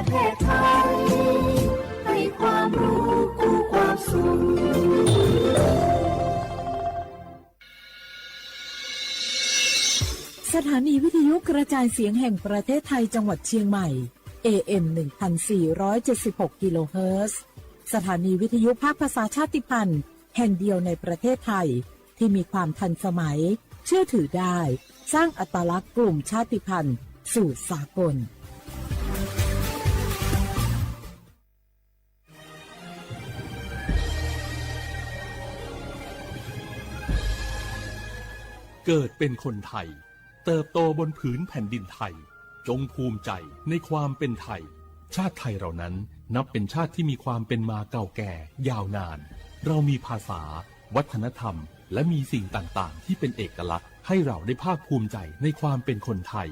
ประเทศไทย ให้ความรู้คู่ความสุข สถานีวิทยุกระจายเสียงแห่งประเทศไทยจังหวัดเชียงใหม่ เอ เอ็ม หนึ่งพันสี่ร้อยเจ็ดสิบหก กิโลเฮิรตซ์ สถานีวิทยุภาคภาษาชาติพันธุ์แห่งเดียวในประเทศไทย ที่มีความทันสมัย เชื่อถือได้ สร้างอัตลักษณ์กลุ่มชาติพันธุ์สู่สากล เกิดเป็นคนไทย เติบโตบนผืนแผ่นดินไทย จงภูมิใจในความเป็นไทย ชาติไทยเรานั้นนับเป็นชาติที่มีความเป็นมาเก่าแก่ยาวนาน เรามีภาษา วัฒนธรรม และมีสิ่งต่างๆ ที่เป็นเอกลักษณ์ให้เราได้ภาคภูมิใจในความเป็นคนไทย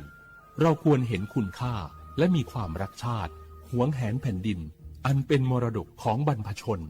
เราควรเห็นคุณค่าและมีความรักชาติ หวงแหนแผ่นดิน อันเป็นมรดกของบรรพชน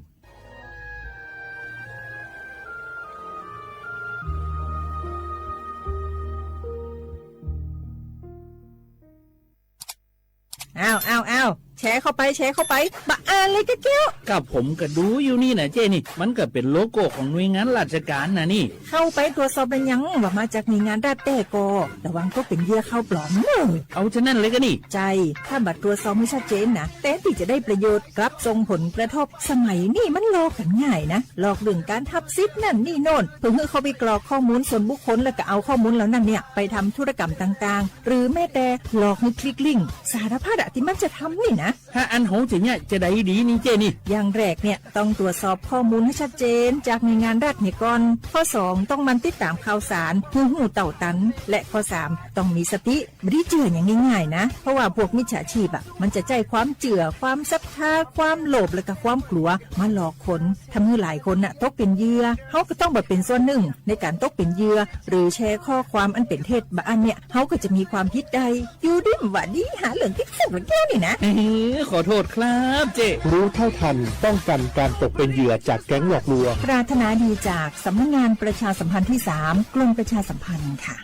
อ้าว อ้าว อ้าว แชร์เข้าไป แชร์เข้าไป บ่อ่านเลยกะแก้ว ก็ผมก็ดูอยู่นี่นะเจ้นี่ มันก็เป็นโลโก้ของหน่วยงานราชการนะนี่ เข้าไปตรวจสอบแล้วยังว่ามาจากหน่วยงานรัฐแท้ก่อ ระวังตกเป็นเหยื่อข่าวปลอมเนอะ เอาฉะนั้นเลยก็นี่ ใช่ ถ้าบ่ตรวจสอบให้ชัดเจนนะ แทนที่จะได้ประโยชน์ กลับส่งผลกระทบ สมัยนี้มันหลอกกันง่ายนะ หลอกเรื่องการทับสิทธิ์นั่นนี่โน่น เพื่อให้เข้าไปกรอกข้อมูลส่วนบุคคล แล้วก็เอาข้อมูลเหล่านั้นเนี่ยไปทำธุรกรรมต่างๆ หรือแม้แต่หลอกให้คลิกลิงก์ สารพัดอะที่มันจะทำนี่นะ ถ้าอันเฮาจะเนี่ยจะได้ดีนี่เจ้นี่ อย่างแรกเนี่ยต้องตรวจสอบข้อมูลให้ชัดเจนจากหน่วยงานรัฐเนี่ยก่อน ข้อสองต้องหมั่นติดตามข่าวสารเพื่อรู้เท่าทัน และข้อสามต้องมีสติ บ่ได้เชื่ออย่างง่ายๆนะ เพราะว่าพวกมิจฉาชีพอะ มันจะใช้ความเชื่อ ความศรัทธา ความโลภ และก็ความกลัวมาหลอกคน ทำให้หลายคนน่ะตกเป็นเหยื่อ เฮาก็ต้องบ่เป็นส่วนหนึ่งในการตกเป็นเหยื่อ หรือแชร์ข้อความอันเป็นเท็จ บ่อันเนี่ย เฮาก็จะมีความผิดได้ อยู่ดีบ่ว่าดี หาเรื่องติดคุกแล้วแก้วนี่นะ เฮ้ย ขอโทษครับเจ้ รู้เท่าทัน ป้องกันการตกเป็นเหยื่อจากแก๊งหลอกลวง ปรารถนาดีจากสำนักงานประชาสัมพันธ์ที่สาม กรมประชาสัมพันธ์ค่ะ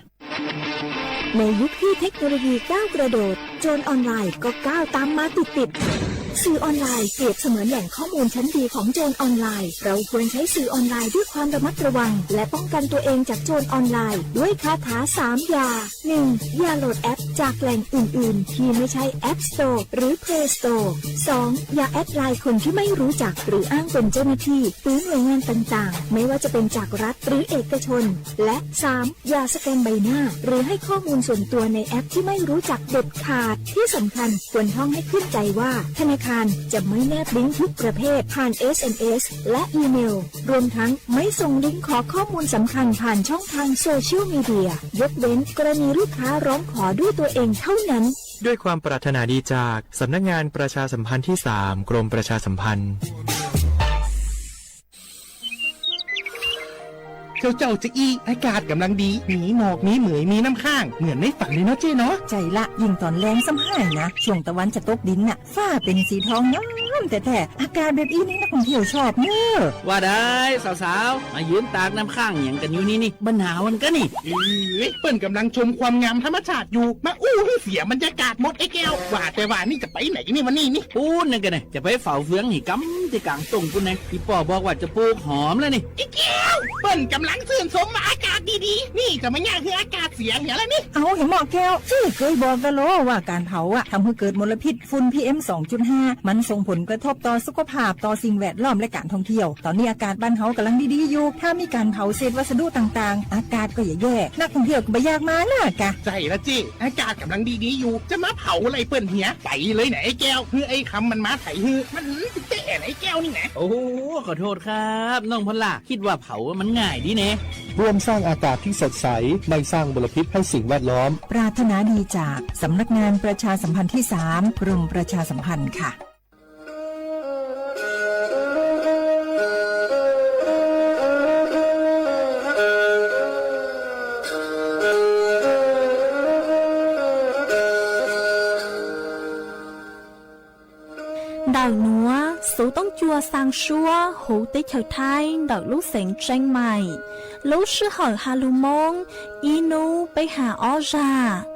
ในยุคที่เทคโนโลยีก้าวกระโดด โจรออนไลน์ก็ก้าวตามมาติดๆ สื่อออนไลน์เปรียบเสมือนแหล่งข้อมูลชั้นดีของโจรออนไลน์ เราควรใช้สื่อออนไลน์ด้วยความระมัดระวัง และป้องกันตัวเองจากโจรออนไลน์ด้วยคาถาสามอย่า หนึ่ง อย่าโหลดแอปจากแหล่งอื่นๆ ที่ไม่ใช่ App Store หรือ Play Store สอง อย่าแอดไลน์คนที่ไม่รู้จักหรืออ้างเป็นเจ้าหน้าที่หรือหน่วยงานต่างๆ ไม่ว่าจะเป็นจากรัฐหรือเอกชน และ สาม อย่าสแกนใบหน้า หรือให้ข้อมูลส่วนตัวในแอปที่ไม่รู้จักเด็ดขาด ที่สำคัญควรท่องให้ขึ้นใจว่า ธนาคารจะไม่แนบลิงก์ทุกประเภทผ่าน เอส เอ็ม เอส และอีเมล รวมทั้งไม่ส่งลิงก์ขอข้อมูลสำคัญผ่านช่องทางโซเชียลมีเดีย ยกเว้นกรณีลูกค้าร้องขอด้วยตัวเองเท่านั้น ด้วยความปรารถนาดีจากสำนักงานประชาสัมพันธ์ที่สาม กรมประชาสัมพันธ์ เจ้าเจ้าจะอี้ อากาศกำลังดี มีหมอก มีเหมย มีน้ำค้าง เหมือนในฝันเลยเนาะเจ้เนาะ ใช่ละ ยิ่งตอนแลงซ้ำหายนะ ช่วงตะวันจะตกดินน่ะ ฟ้าเป็นสีทองงามแท้ๆ อากาศแบบอี้นี่นักท่องเที่ยวชอบเนอะ ว่าได้ สาวๆ มายืนตากน้ำค้างหยังกันอยู่นี่นี่ บ่หนาวกันกะนี่ เอ้ย เปิ้นกำลังชมความงามธรรมชาติอยู่ มาอู้ให้เสียบรรยากาศหมดไอ้แก้ว ว่าแต่ว่านี่จะไปไหนนี่วันนี้นี่ ปู๊นนั่นกะนะ จะไปเฝ้าเฟืองให้กำที่กลางต้งปู๊นนะ ที่ป้อบอกว่าจะปลูกหอมแล้วนี่ ไอ้แก้ว เปิ้นกำลังชื่นชมว่าอากาศดีๆ นี่จะมาย่างให้อากาศเสียเหียแล้วนี่ เอาให้เหมาะแก้ว เจ้เกยบอกกะโลว่าการเผาอะทำให้เกิดมลพิษฝุ่น พีเอ็ม สองจุดห้า มันส่งผลกระทบต่อสุขภาพ ต่อสิ่งแวดล้อมและการท่องเที่ยว ตอนนี้อากาศบ้านเฮากำลังดีๆอยู่ ถ้ามีการเผาเศษวัสดุต่างๆ อากาศก็จะแย่ นักท่องเที่ยวก็บ่อยากมานะกะ ใช่ละเจ้ อากาศกำลังดีๆอยู่ จะมาเผาอะไรเปิ้นเหีย ไปเลยนะไอ้แก้ว คือไอ้คำมันมาไถฮือ มันหืมติดเต้นะไอ้แก้วนี่นะ โอ้โห ขอโทษครับ น้องพอลล่า คิดว่าเผามันง่ายดีแน่ ร่วมสร้างอากาศที่สดใส ไม่สร้างมลพิษให้สิ่งแวดล้อม ปรารถนาดีจากสำนักงานประชาสัมพันธ์ที่สาม กรมประชาสัมพันธ์ค่ะ Ntawm nuav, Xuv Toob Cua xaa suab huv teb chaws Thaib ntawm lub xeev Tseeb Mais. Lub sij hawm has lug Moob, ib nub peb has ob zag.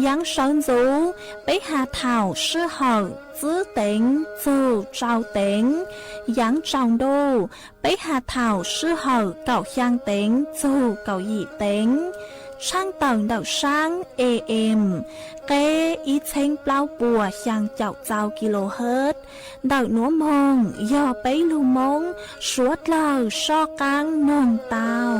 Yaav sawv ntxuv, peb has thaum sij hawm tsib teev txug rau teev. Yaav tsaus ntuj, peb has thaum sij hawm kaum xyaa teev txug kaum yim teev. Tshaaj tawm ntawm saab A M, qeb ib txheeb plaub puas xyaa caum rau kilohertz. Ntawm nuav moog yog peb lug Moob suav dlawg soj qaab noog tau.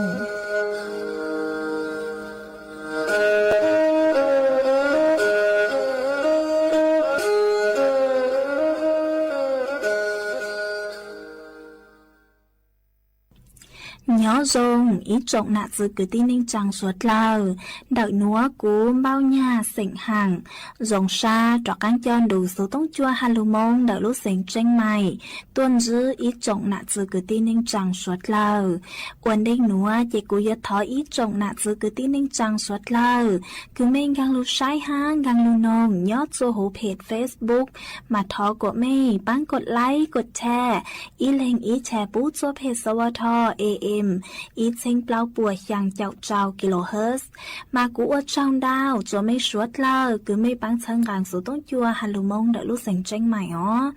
Nyob zoo ib tsoom nam txwv kwv tij neej tsaa suav dlawg. Ntawm nuav kuv Npauj Nyag xeem Haam zoo sab rov qaab coj nrug Xuv Toob Cua has lug Moob ntawm lub xeev Tseeb Mais tuaj ntsib ib tsoom nam txwv kwv tij neej tsaa suav dlawg. Ua ntej nuav ces kuv yuav thov ib tsoom nam txwv kwv tij neej tsaa suav dlawg kws mej nkaag lug saib hab nkaag lug noog nyob txhua huv phem Facebook mas thov kuas mej paab kuas like kuas share, ib leeg ib share pub txhua phem xov vaj thoj A M ib txheeb plaub puas xyaa caum rau kilohertz. Mas kuv ua tsaug ntau rua mej suav dlawg kws mej paab txhawb nqaa Xuv Toob Cua has lug Moob ntawm lub xeev Tseeb Mais os.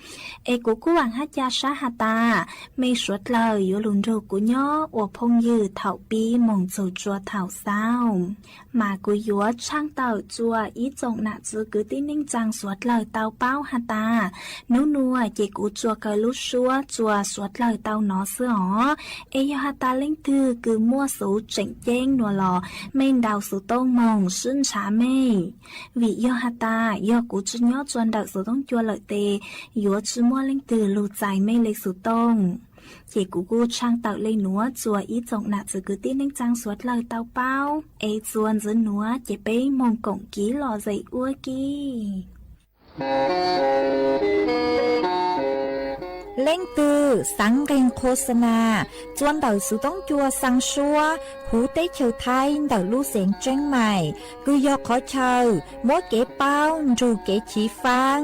Es kuv kuj vaam hab ca sab has tas mej suav dlawg yuav lug nrug kuv nyob ua phooj ywg thaum pib moog txug rua thaum xaus. Mas kuv yuav tshaaj tawm rua ib tsoom nam txwv kwv tij neej tsaa suav dlawg tau paub has tas nub nuav ces kuv tsuas kaw lub suab rua suav dlawg tau nov xwb os. Es yog has tas leej twg kws muaj xuv tseem ceeb nuav los mej ntaus xuv tooj moog sib ntshav mej, vim yog has tas yog kuv tsi nyob rua ntawm Xuv Toob Cua lawm tes yuav tsi muaj leej twg lug txais mej le xuv tooj. Ces kuv kuj tshaaj tawm le nuav rua ib tsoom nam txwv kwv tij neej tsaa suav dlawg tau paub. Es txuas ntxiv nuav ces peb moog koom kiv lom zem ua ke. Leej twg xaav nqeeg qhuas xas nas rua ntawm Xuv Toob Cua xaa suab huv teb chaws Thaib ntawm lub xeev Tseeb Mais, kws yog qhov chaw muab kev paub nrug kev chiv faab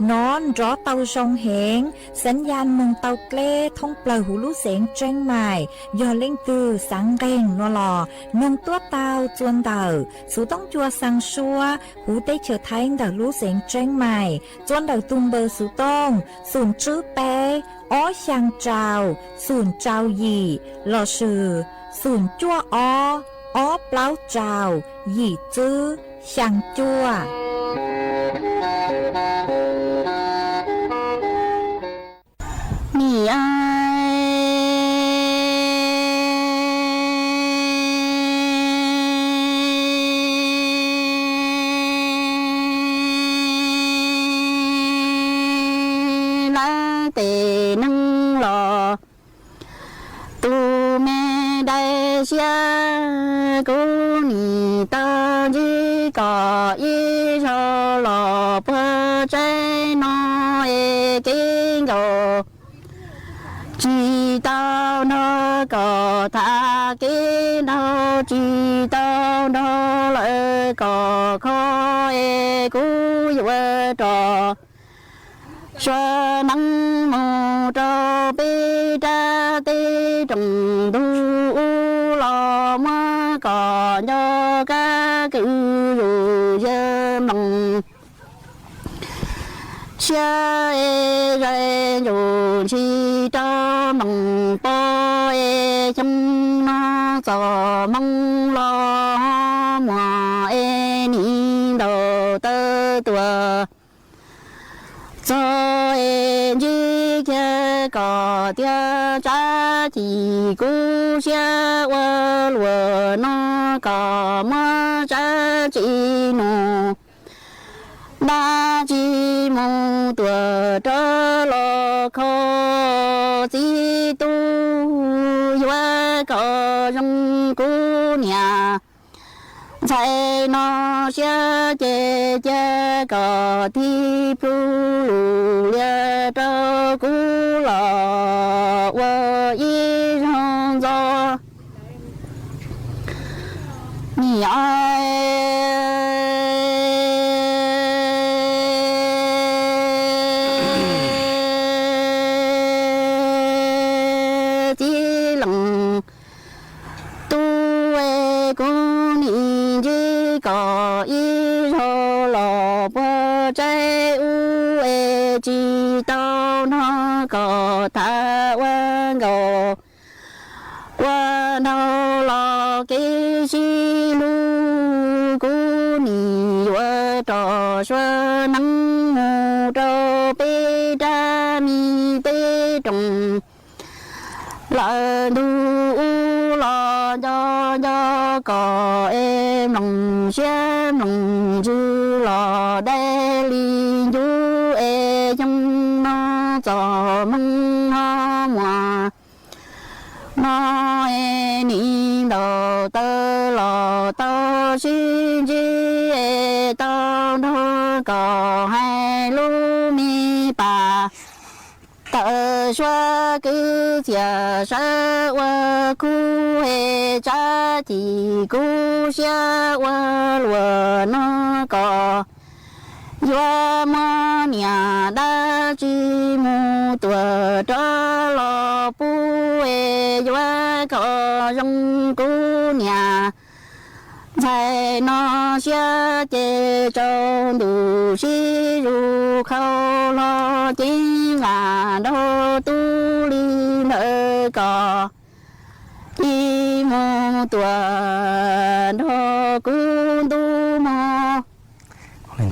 nov nrov tau zoo heev, xaav ya moog tau dleb thoob plawg huv lub xeev Tseeb Mais. Yog leej twg xaav nqeeg nuav los noog tuab tau rua ntawm Xuv Toob Cua xaa suab huv teb chaws Thaib ntawm lub xeev Tseeb Mais, rua ntawm tug npawb xuv tooj xoom tswb peb ob xyaa rau xoom rau yim lossis xoom cuaj ob ob plaub rau yim tswb xyaa cuaj. Nim lawv tes neeg los, tus me dai siab kuv nim tau ntsib kom ib zaug los puag tsev no es kev nkaus tsis tau nrog kom tham, kev nraug tsis tau nrog lawv kom kho, es kuv yuav rov sua neeb mus rau peb rab teb rooj ntug ub los muab kom nco kab kwv zus yawg mloog siab es zais ntsuj ntshis rau mloog pom es xyoo no txom hmoo los muaj es nim ntaus taw tuaj txog es ntsib kiag kom tiag tsab ci kuv siab ua luaj no kom muab tsab ci nug dab tsi mus tuaj rov los kho txiv tub yuav kom zoo kuv niam ntxhais no siab ces cia kom thib plhu lug lias rau kuv los ua ib zaug ntxov nim tsaib ub es tsis tau nrog koj tham ua nkaus. Ua nraug los kev sib hlub, kuv nim yuav rov suav neeb mus rau peb rab me peb rooj. Lawm ntu ub los nco nco koj es mloog siab mloog ntsws los dai li ncuv es xyoo no txoj hmoo ho muaj no es nim ntaus taw los tau sib ntsib es tau nrog koj hais lub me pas. Tawm suab kwv txhiaj sawv ua khub es tsab chim kub siab ua luaj no koj yuav muab niam dab tsi mus tuam rov los pub es yuav koj zoo kuv niam. Ntxhais no siab ces tsaus ntuj sib zus khau hlo cev nqa nraug tub li ntawd koj ib mus tuam nrog kuv ntu mog. Nim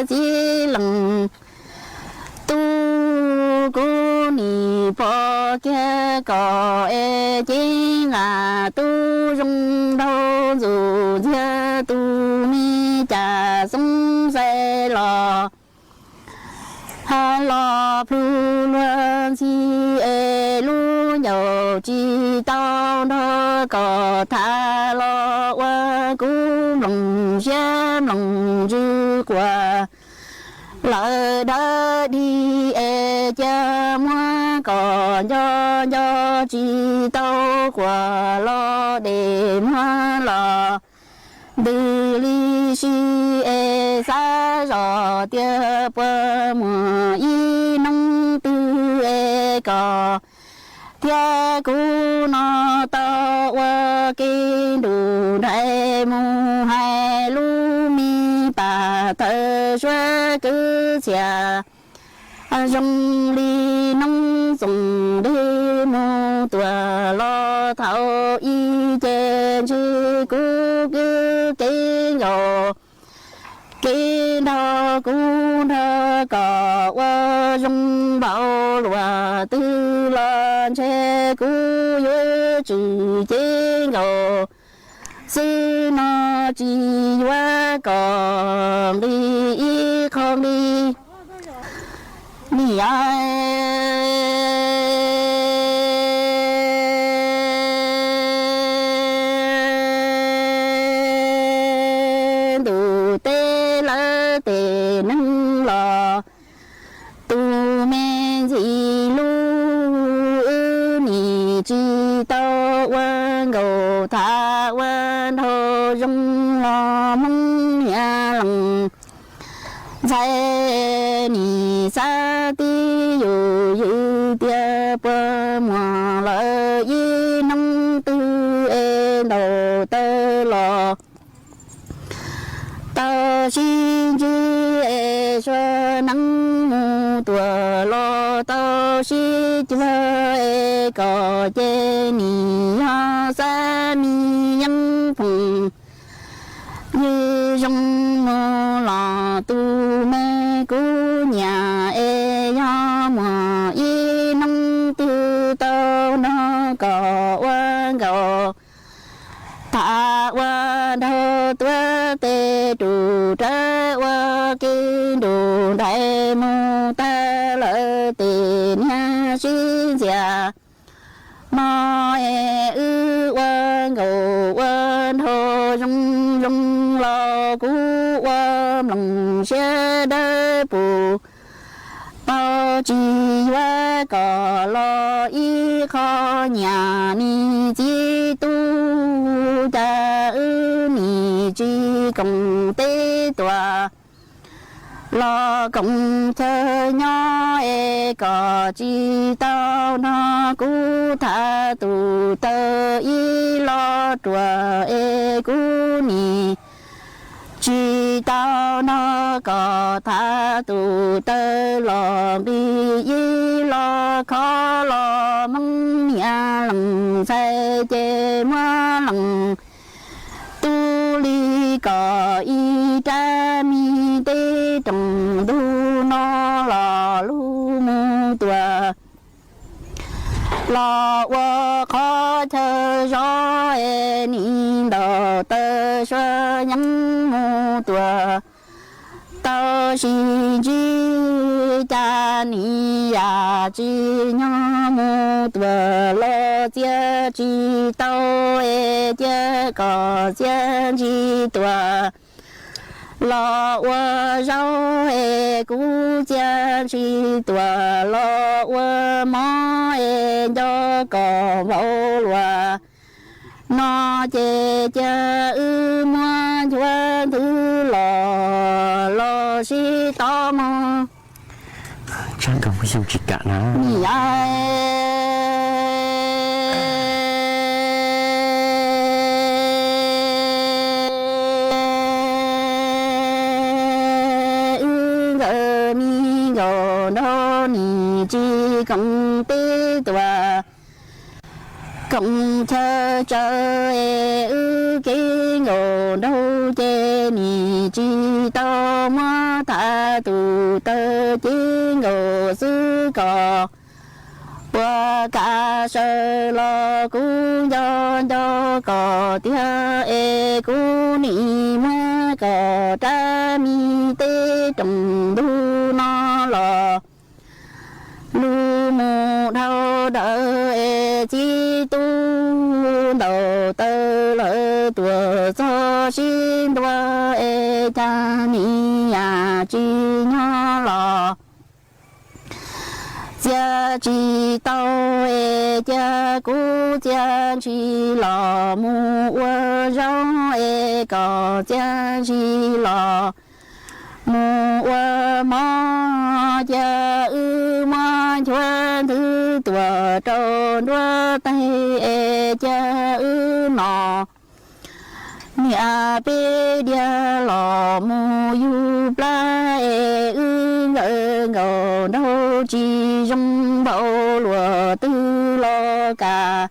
txiv leej tub kuv nim pom kiag koj es cev nqa tub zoo nraug ntxuj ntxiag tus me cas xoob xais los ha los plhu luag ntxhi es lub ncauj tsis tau nrog koj tham los ua kuv mloog siab mloog ntsws quaj lawm dawb dig es cia muab koj nco nco tsis tau quaj los dej muag los ntws li si es xav zoj tias puas muaj ib hnub twg es koj thiab kuv no tau ua ke nrug nraim mus hais lub me pas tawm suab kwv txhiaj zoo li noob txoos dej mus tuam los thaum ub ces ntshe kuv kwv kev nkaus kev nrog kuv nrog koj ua zoo npaum luaj twg los ntshe kuv yuav tsum cev nkaus xwb no tsis yuav koj nqi ib qho nqi. Nim ntuj teb lawv tej neeg los tus me ntxhais hlub wb nim tsis tau ua nkaus tham ua nraug zoo los hmoob niam leej ntxhais nim xav tib yus ywm tias puas muaj lawm ib hnub twg es ntaus taw los tau sib ntsib es suav neeb mus tuam los tau sib cuag es koj ces nim yog xab me yeeb phoom ywg zoo mus los tus me kuv nyiam es yog muaj ib hnub twg tau nrog koj ua nkaus tham ua nraug tuav tes rub rawv ua ke nrug nraim mus tag lawm tej niag sib ntxias no es wb ua nkaus ua nraug zoo zoo los kuv ua mloog siab dawb paug tau tsis yuav koj los ib qho nyiam nim txiv tub cas wb nim tsis koom teb tuam los koom chaw nyob es kom tsis tau nrog kuv tham tus taw ib lo ruam es kuv nim tsis tau nrog koj tham tus taw los nqi ib lo khov los Hmoob niam leej ntxhais ces muab leej tub li kom ib rab me teb rooj ntug no los lug mus tuaj los ua qhov chaw zov es nim ntaus taw sua yeeb mus tuaj tau sib ntsib cas nim yam tsis nyob mus tuaj los txia tsis tau es cia kom txia ntsis tuaj los ua zaub es kuv txia ntsis tuaj los ua mov es nco kom vau luaj no ces cia wb muab nchuav nthwv los los sib tov mog. Niam, wb nkawd me nkaus nraug nim tsis koom peb tuaj koom chaw tsawv es wb kev nkaus nraug ces nim tsis tau muab tham tus taw ces nkaus xwb kom puas kam sawv los kuv nco nco kom tiag es kuv nim muab kom rab me teb rooj ntug no los lug mus dhau dawm es txib tub ntaus taw lawm tuaj txog sib ntua es cas nim yam tsis nyob los txia tsis tau es cia kuv txia ntsis los mus ua zaub es kom txia ntsis los mus ua mov cia wb muab nchuav nthwv tuaj rau nruab taig es cia wb no niam peb diav los mus yug plab es wb nkawd nkaus nraug tsis zoo npaum luaj twg los kam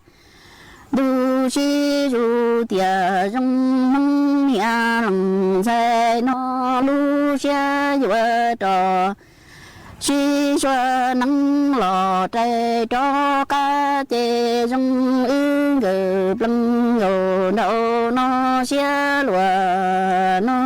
ntuj sib zuj tias zoo Hmoob niam leej ntxhais no lub siab yuav rov sib sua neeb los rais rov qab ces zoo wb nkawd plees nkaus nraum no siab luaj no.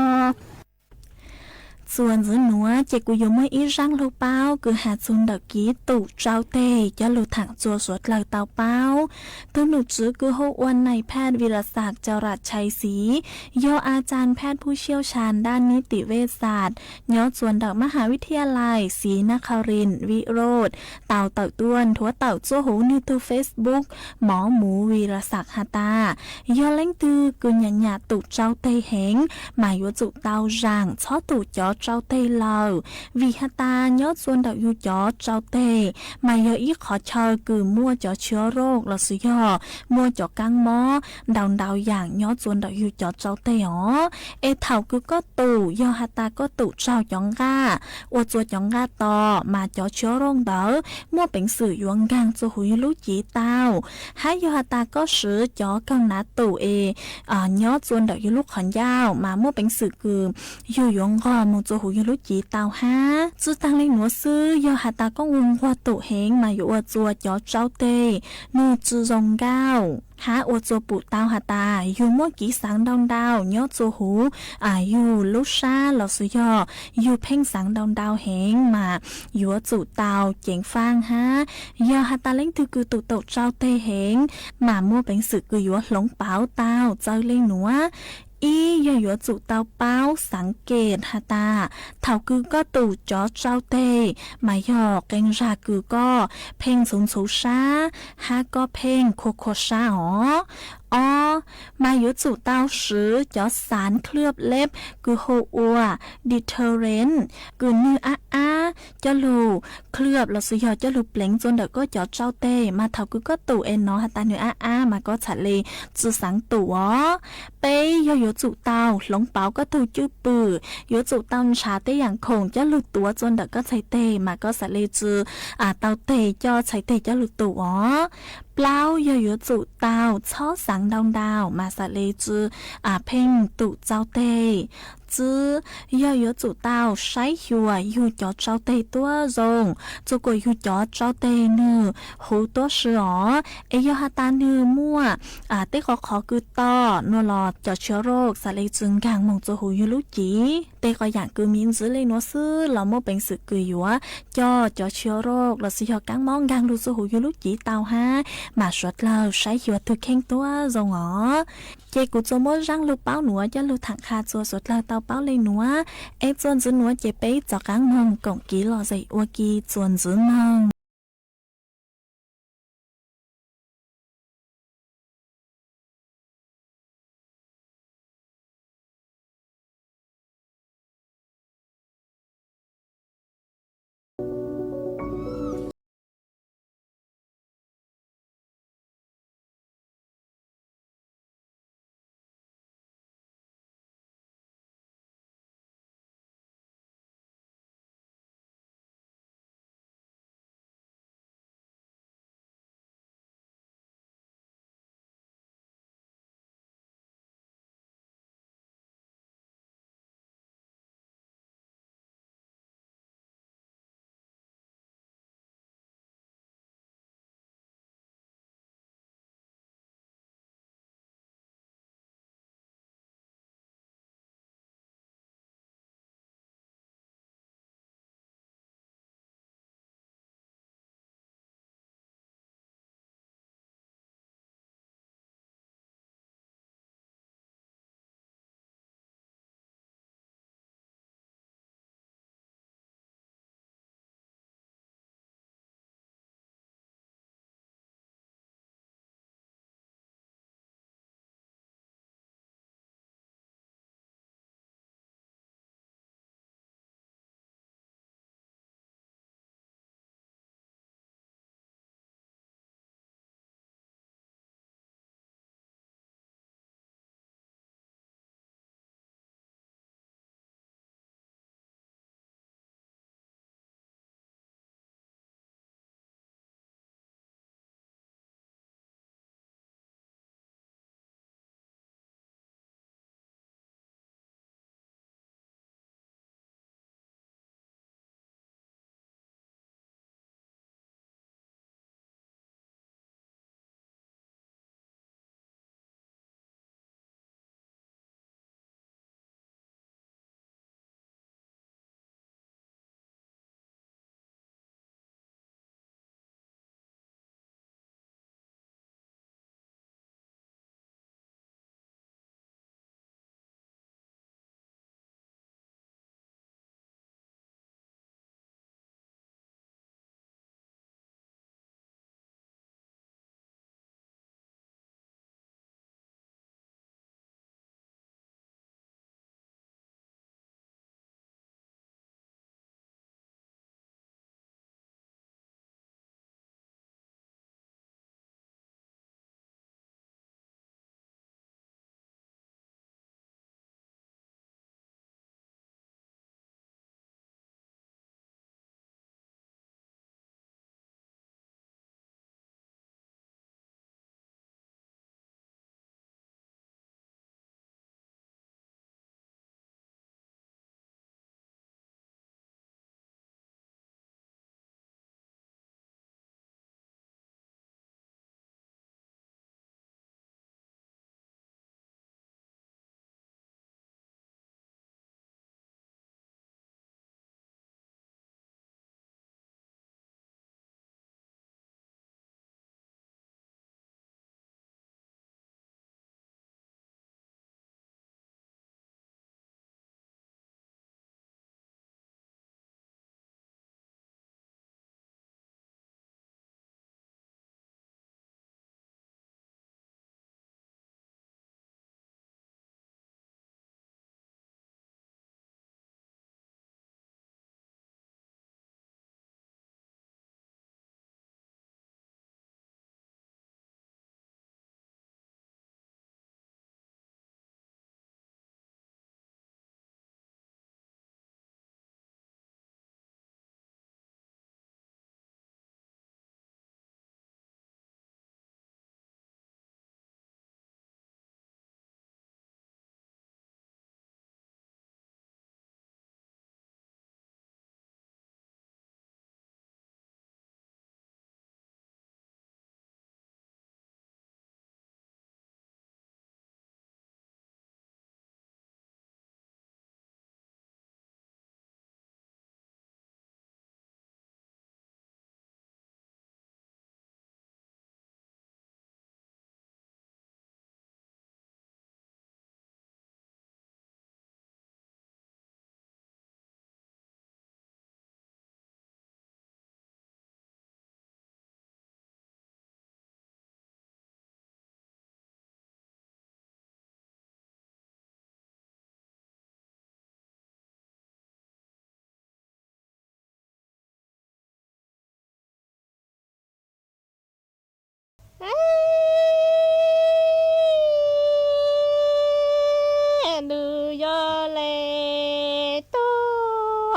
Txuas ntxiv nuav ces kuv yuav muaj ib zaaj lug paub kws has txug ntawm kiv tum tsau teg cov lug thaam txuas suav dlawg tau paub. Tug nom tswv kws hu ua nais phaj Virasak Cau Ram Chai Xiv yog a caag phaj phuj siau sas ntaj nib tim vej xas nyob txuas ntawm maj has vij thia lais Xiv Naj Khau Rin Vij Rod tau tawm tuaj nthuav tawm txuj huv nwg tug Facebook Mov Muv Virasak has tas, yog leej twg kws nyam nyam tum tsau teg heev mas yuav tsum tau zaam txhob tum cov tsau teg lawm, vim has tas nyob txuas ntawm yug cov tsau teg mas yog ib qhov chaw kws muaj cov tshiab rooj los sis yog muaj cov kaab mob ntau ntau yaam nyob txuas ntawm yug cov tsau teg os. Es thaum kws koj tum yog has tas koj tum tsaug cov nqaj, ua txuas cov nqaj to mas cov tshiab rooj ntawd muaj peev xwm yuav nkaag txuas huv yug lub civ tau. Hab yog has tas koj swv cov kaug nav tum es nyob txuas ntawm yug lub qhov ncauj mas muaj peev xwm kws yug yuav nqog moog txuas huv yug lub civ tau hab. Tsi taag le nuav xwb, yog has tas koj nquag nquag tum heev mas yuav ua txuas cov tsau teg nwg tsi zoo nkauj hab ua txuas pum tau has tas yug muaj kiv xaav ntau ntau nyob txuas huv yug lub sab los sis yog yug pheej xaav ntau ntau heev mas yuav tsum tau ceev faaj hab. Yog has tas leej twg kws tum tum tsau teg heev mas muaj peev xwm kws yuav hloov pauv tau txawv le nuav. Ib yog yuav tsum tau paub xaav kem has tas thaum kws koj tum cov tsau teg mas yog qee zag kws koj pheej ntxhuv ntxhuv sab hab koj pheej khua khua sab os. Ob, mas yuav tsum tau swv cov xav เคลือบเล็บ kws hu ua deterrent, kws nwg ab ab coj lug เคลือบ lossis yog coj lug pleev txua ntawm koj cov tsau teg, mas thaum kws koj tum es nov has tas nwg ab ab mas koj txhaj le tsi xaav tum os. Peb yog yuav tsum tau hloov pauv koj tug cwj pwm, yuav tsum tau ntshav tej yaam khoom coj lug tuav txua ntawm koj txhais teg mas koj txhaj le tsi tau teg coj txhais teg coj lug tum os. Plaub, yog yuav tsum tau txhob xaav ntau ntau mas txhaj le tsi pheej tum tsau teg. Tsib, yog yuav tsum tau saib xyuas yug cov tsau teg tuab zoo, txua kuas yug cov tsau teg nwg huv tuab si os, es yog has tas nwg muaj tej qhov qhov kws to nua los cov เชื้อโรค txhaj le tsi nkaag moog txua huv yug lub civ. Tej qhov yaam kws miv ntxiv le nuav xwb los muaj peev xwm kws yuav coj cov เชื้อโรค lossis yog kaab mob nkaag lug txua huv yug lub civ tau hab, mas suav dlawg saib xyuas tug kheej tuab zoo os. Ces kuv txua muab zaaj lug paub nuav coj lug thaam qha txua suav dlawg tau paub le nuav, es txuas ntxiv nuav ces peb rov qaab moog koom kiv lom zem ua ke txuas ntxiv moog.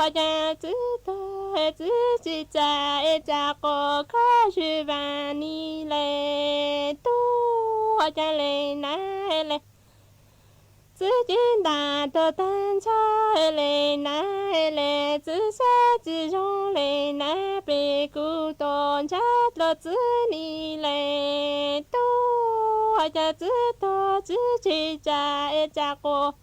Ua cas txwv tuag txwv tsis tsa es tsa quas khob zwm vas ni le tub, ua cas le na le. Txwv cev ntas tuag tag nrho le na le, txwv siab tsis zoo le na, pem kuv tus ntshav dluag txwv ni le tub, ua cas txwv tuag txwv tsis tsa es tsa quas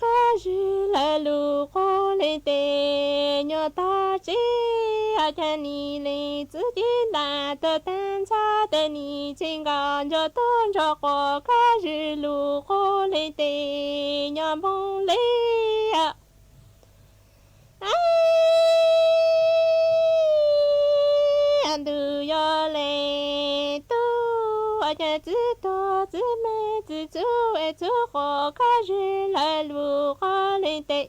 khob zwm lawv lus quas leej tes nyuag tog tsev, ua cas nim le txwv cev ntas tuag tag nrho tes nim tsis nkaus ntsuag tub ntsuag quas khob zwm lus quas leej tes nyuag npoo le. Ntws yog le tub, ua cas txwv tuag txwv me txwv txub es txwv quas khob zwm lawv lus quas leej tes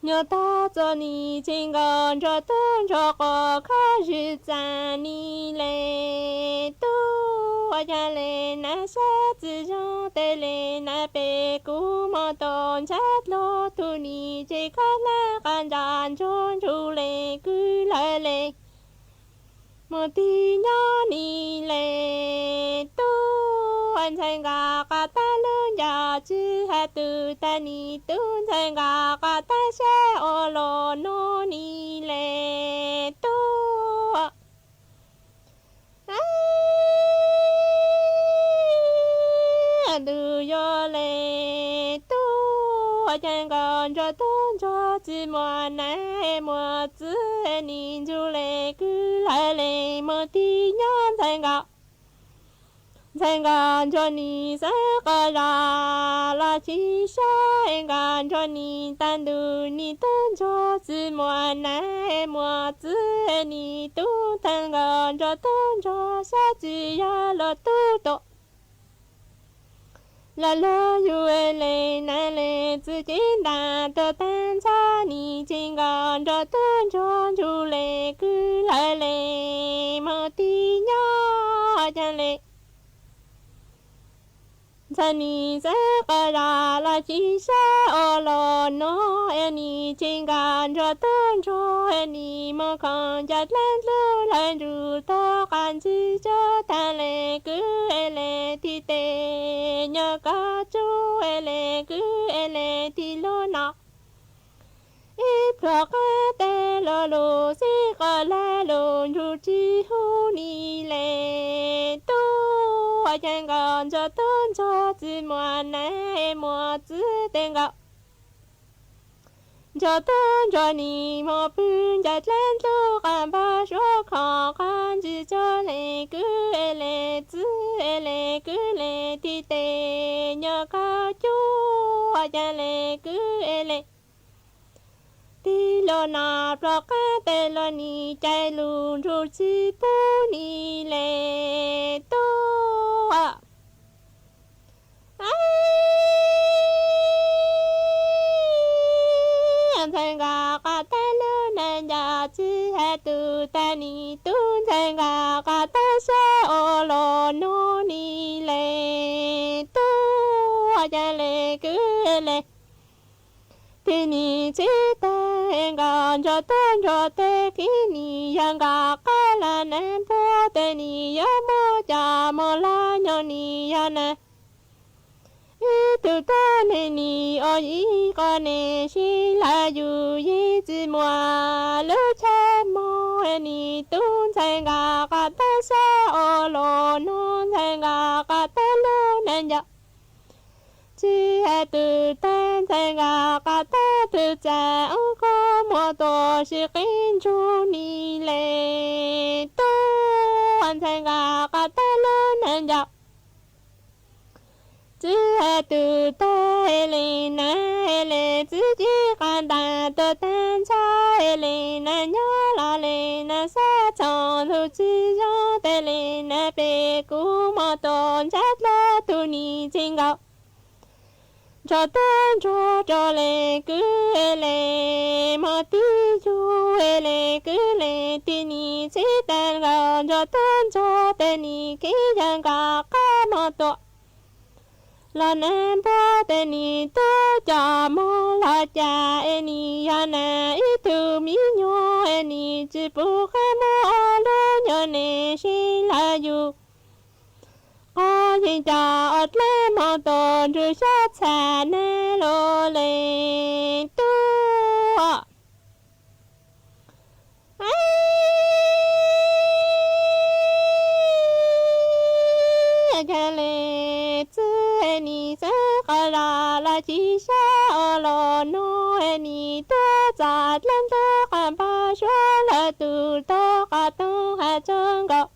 nyuag tog txom nim tsis nkaus ntsuag tub ntsuag quas khob zwm txav ni le tub, ua cas le na siab tsis zoo tes le na, pem kuv mus tus ntshav dluag tus nim tsis khob hlab qas ntsa ntsuag ntsuj le kwv lawv le. Mus tig nyob ni le tub, ntxhais nkawd qas tab lub ncauj tsis hais tus tag nim tub, ntxhais nkawd qas tab siab ua los nug ni le tub. Ntws yog le tub, ua cas nkaus ntsuag tub ntsuag txiv muas nas muas txwv nim ntsuj le kwv lawv le, mus tig nyob ntxhais nkawd. Ntxhais nkawd ntsuag nim xeeb qos zos los tsis sab, nkawd ntsuag nim tag ntuj nim tub ntsuag txiv muas nas muas txwv nim tub, ntxhais nkawd ntsuag tub ntsuag sab tsis yog los tub tus los luag yus le na le, txwv cev ntas tuag tag nrho nim tsis nkaus ntsuag tub ntsuag ntsuj le kwv lawv le, mus tig nyob cas le. Ntxhais nim xeeb qos zos los tsis sab ua los nug, es nim tsis nkaus ntsuag tub ntsuag, es nim mus khoom ncaws dlab ntsuj lawv ntsuj tuag qas ntsis tsuj tag le kwv es le tig tes nyuag koj tsuj es le kwv es le tig lug no. Ib pluag qab tes los lus xib qos lawv lus ntsuj tsis hu ni le tub, ua cas nkaus ntsuag tub ntsuag txiv muas nas muas txwv tes nkaus. Ntsuag tub ntsuag nim mus pw ncaws dlab ntsuj qas npog suab khoom qas ntsis tsuj le kwv es le txwv es le kwv le tig tes nyuag koj tsuj ua cas le kwv es le. Tig lug no pluag qab tes los nim cais lus ntsuj tsis pub ni le tub. Ntxhais nkawd qas tab lug neej ncaus tsis hais tus tag nim tub, ntxhais nkawd qas tab siab ua los nug ni le tub, ua cas le kwv le. Tig nim txhib tag nkaus ntsuag tub ntsuag tes khib nim yog nkaus qab los nees npua tes nim yuav muab cov mus los nyob nim yog nees. Ib tug tuab neeg nim ua ib qho neeg sib lawv yus yij txiv muas lub chaw mog, nim tub ntxhais nkawd qas tab siab ua los nug, ntxhais nkawd qas tab lug neej ncaus tsis hais tus tag, ntxhais nkawd qas tab tug txais ub qho muag tuam sis qib ntsug ni le tub, ntxhais nkawd qas tab lug neej ncaus tsis hais tus tag, es le nas es le txwv cev qas ntas tuag tag nrho, es le nas nyob los le nas xab txhoov lug tsis zoo tes le nas pem kuv muab tus ntshav dluag tus nim tsis nkaus ntsuag tub ntsuag rau le kwv es le muab tib yug es le kwv le tig nim txhib tag nkaus ntsuag tub ntsuag tes nim khib yog nkaus qab muab tua Los nag npua tes nis tuaj coj moog los cas es nim yog nag ib tug mi nyuas es nim tsis pum qab muab lub nyuas nim sib lawv yug. Qhov yeej coj ua dlaab moog tuaj nrug xyab txhaj nag lug le tuaj. Ua caag le txwv es nim xaav qhov zog los ci sab ua los nuav es nim tuaj txog dlaab ntug qhov npog suav lawv tug tog qhov toog has tsaug nkaus.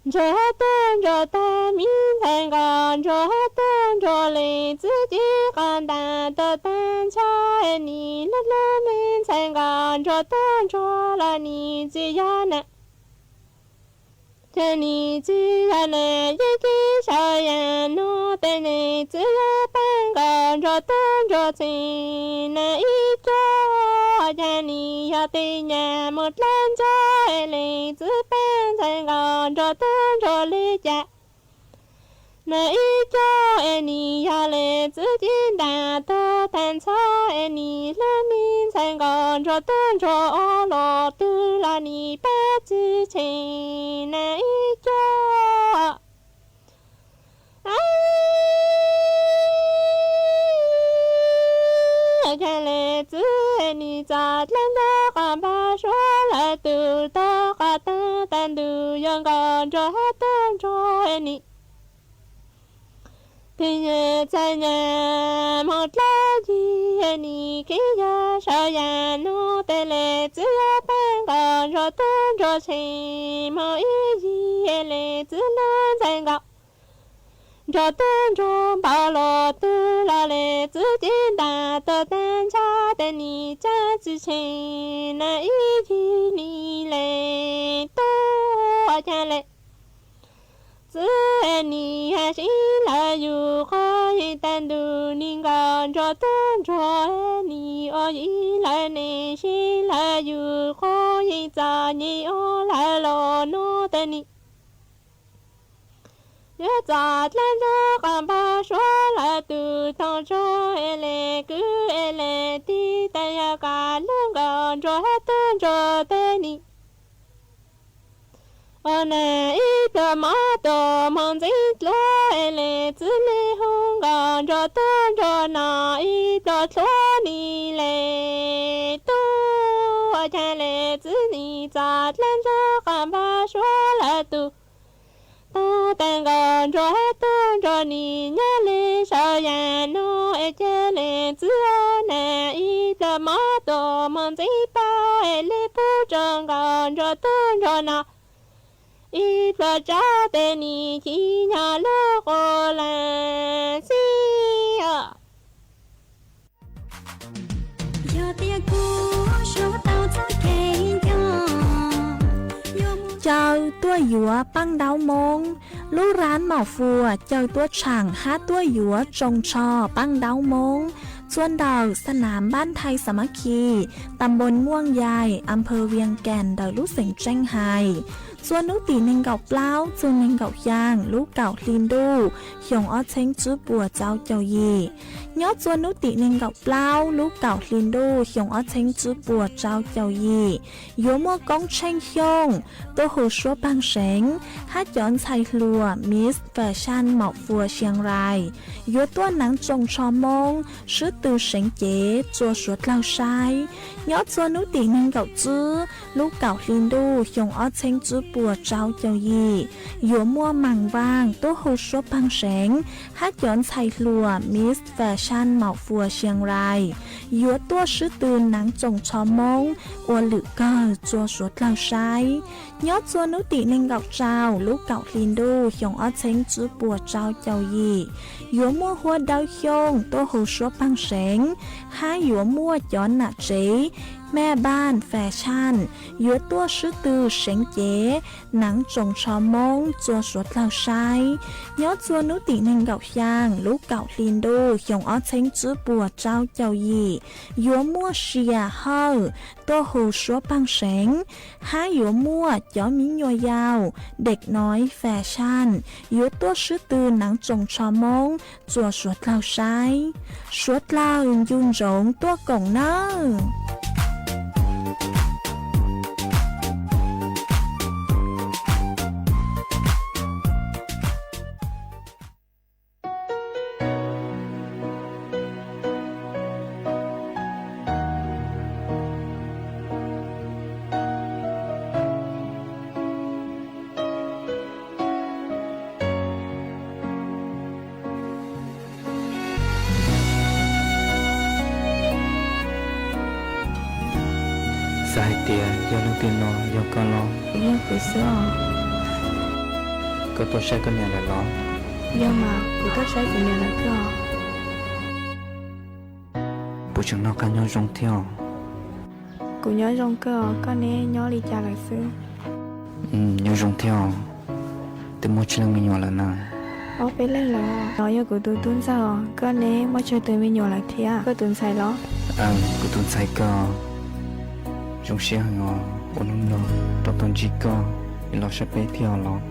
Ntsuag hab tuaj ntsuag tag, mi ntxhais nkaus ntsuag hab tuaj ntsuag le, txwv ci qhov ntaag tuaj taag nrho es nim lub lub me ntxhais nkaus ntsuag tuaj ntsuag los nim tsis yog na. Ces nim tsis yog na, yeej ci sau yaam nuav tes le txwv yog paab nkaus ntsuag tuaj ntsuag txheej na ib cuab. Ua caag nim yog tej nyam moog dlaab ntsuag es le txwv paab ntxhais nkaus ntsuag tuaj ntsuag le cas na ib cuab es nim yog le txwv ci ntaag tuaj taag nrho es nim lub me ntxhais nkaus ntsuag tuaj ntsuag ua los twg los nim paab tsi tshee na ib cuab. Ua caag le txwv nim txog dlaab ntug qhov npog suav lawv tug tog qhov taag taag ntug yuav nkaus ntsuag hab tuaj ntsuag nim. Tes nyam txhaj nyam moog dlaab yig nim kev yog sau yaam nuav tes le txwv yog paab nkaus ntsuag tuaj ntsuag tshee moog ib yig le txwv lub ntxhais nkaus ntsuag tuaj ntsuag npau los twg los le txwv ci ntaag tuaj taag nrho tes nim tsaab tsi tshee na ib yig nim le tuaj. Ua caag le txwv nim has sib lawv yug qhov yeej taag ntug nim nkaus ntsuag tuaj ntsuag nim ua yig lawv ne sib lawv yug qhov yeej txom nyem ua lawv los nuav tes nim yuav txog dlaab ntug qhov npog suav lawv tug toog tsuag es le kwv es le tij taag yog koj lub nkaus ntsuag hab tuaj ntsuag tes nim ua na ib pluag mob tuaj moog ntxeev dluav es le txwv le hu nkaus ntsuag tuaj ntsuag no ib pluag dluav nim le tuaj. Ua caag le txwv nim txog dlaab ntug qhov npog suav lawv tug tog taag nkaus ntsuag hab tuaj ntsuag nim nyob le sau yaam nuav es ca le txwv ua na ib pluag mob tuaj moog ntxeev paub es le pub tsuag nkaus ntsuag tuaj ntsuag no ib pluag tsaus tes nim ci nyob lub quas laag xib os. Yog tias kuv suav tau txoj kev nco, caw tuaj yuav paj ntaub moob. Lub rab Maum Fuas caw tuaj tshaam hab tuaj yuav tsoos tsho paj ntaub moob txhua ntawm xab nam npab Nthai Xas Mab Khis, tam npoos Muaj Yais, am phawv Vias Kas ntawm lub xeev Tseej Hais. Txhua nub tim neeg nkaum plaub txug neeg nkaum xyaa lub kaum hli ntuj xyoo ob txheeb tsib puas rau caum yim. Nyob txhua nub tim neeg nkaum plaub lub kaum hli ntuj xyoo ob txheeb tsib puas rau caum yim, yuav muaj Koob Tsheej Xyooj tuaj hu suab paag seev hab cov ntxhais hluas Miss Fashion Maum Fuas Siang Rais yuav tuaj naav tsoos tsho moob swb tw seev cev rua suav dlawg saib. Nyob txhua nub tim neeg nkaum tsib lub kaum hli ntuj xyoo ob txheeb tsib puas rau caum yim, yuav muaj Maam Vaaj tuaj hu suab paag seev hab cov ntxhais hluas Miss Fashion Maum Fuas Siang Rais yuav tuaj swb tw naav tsoos tsho moob ua lwm kawg rua suav dlawg saib. Nyob txhua nub tim neeg nkaum rau lub kaum hli ntuj xyoo ob txheeb tsib puas rau caum yim, yuav muaj Huab Dawb Xyooj tuaj hu suab paag seev hab yuav muaj cov nam tsev Mej Npaj Fashion yuav tuaj swb tw seev cev, neev tsoos tsho Moob txua suav dlawg saib. Nyob txhua hnub tim neeg nkaum xyaa lub kaum hli ntuj xyoo ob txheeb tsib puas rau caum yim, yuav muaj Sia Hawj tuaj hu suab pheej seev, hab yuav muaj cov miv nyuas yaus Dej Noiv Fashion yuav tuaj swb tw neev tsoos tsho Moob txua suav dlawg saib. Suav dlawg ncu ntsoov tuaj koom nawb. Xav hais tias yog leej twg no, yog koj los? Yog kuv xwb os. Koj tuaj saib koj niam lawm los? Yog mas, kuv tuaj saib kuv niam lawm koj. Puas tseem noj qab nyob zoo thiab os? Kuv nyob zoo kawg os, koj neb nyob li cas lawm xwb? Nyob zoo thiab os. Twb muaj tsawg leej me nyuam lawm na? Ob peb leeg lawm. Nov yog kuv tus tub ntxawg os, koj neb muaj tsawg tus me nyuam lawm thiab? Koj tus ntxhais los? Kuv tus ntxhais kawg. Zoo siab heev os, uas hnub no rov tau ntsib koj, los saib peb thiab os los.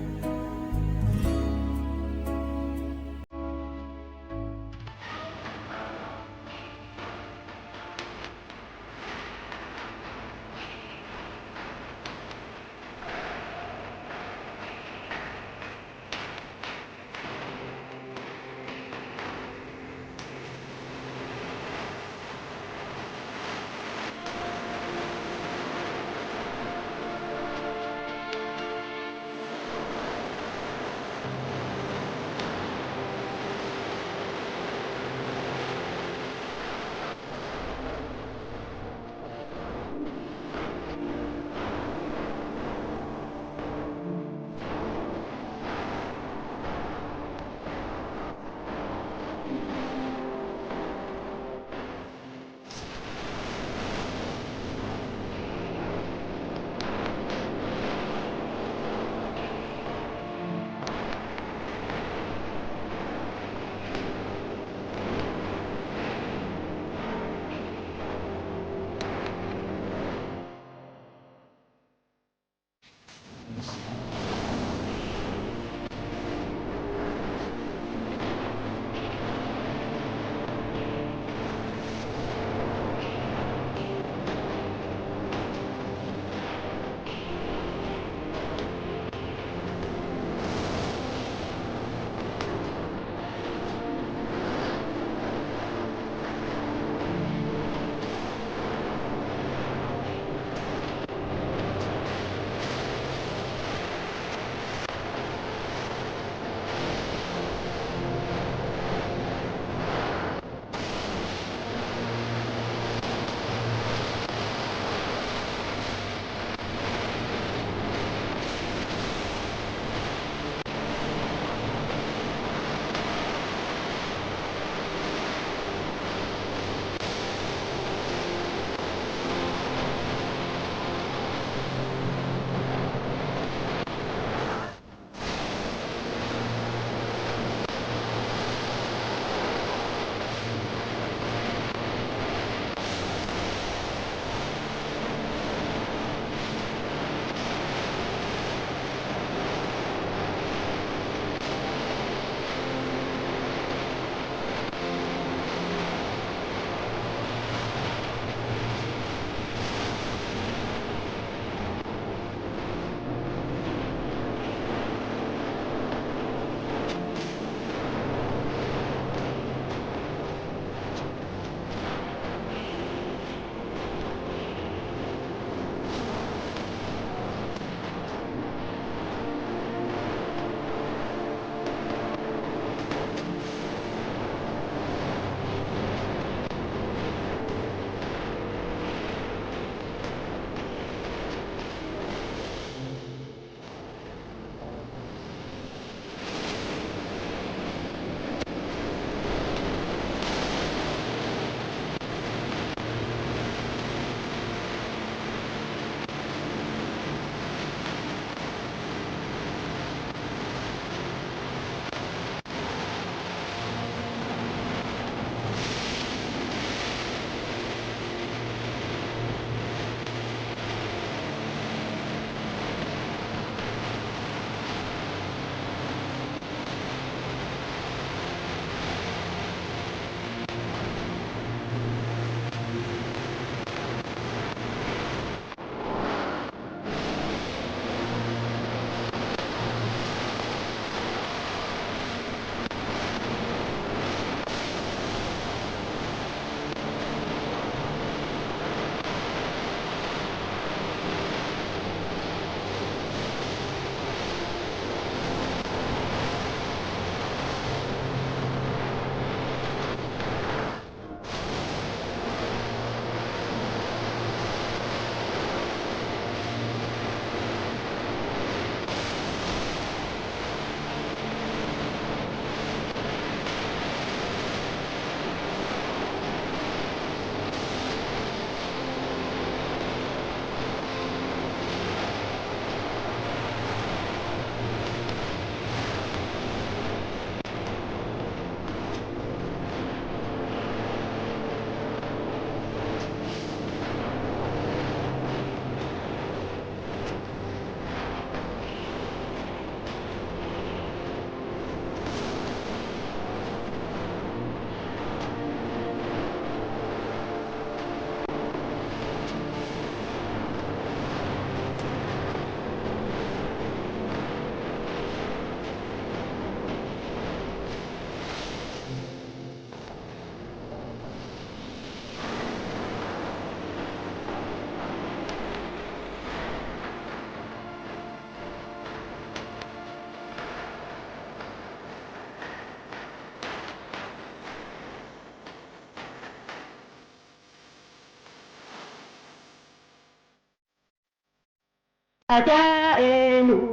Cas es nus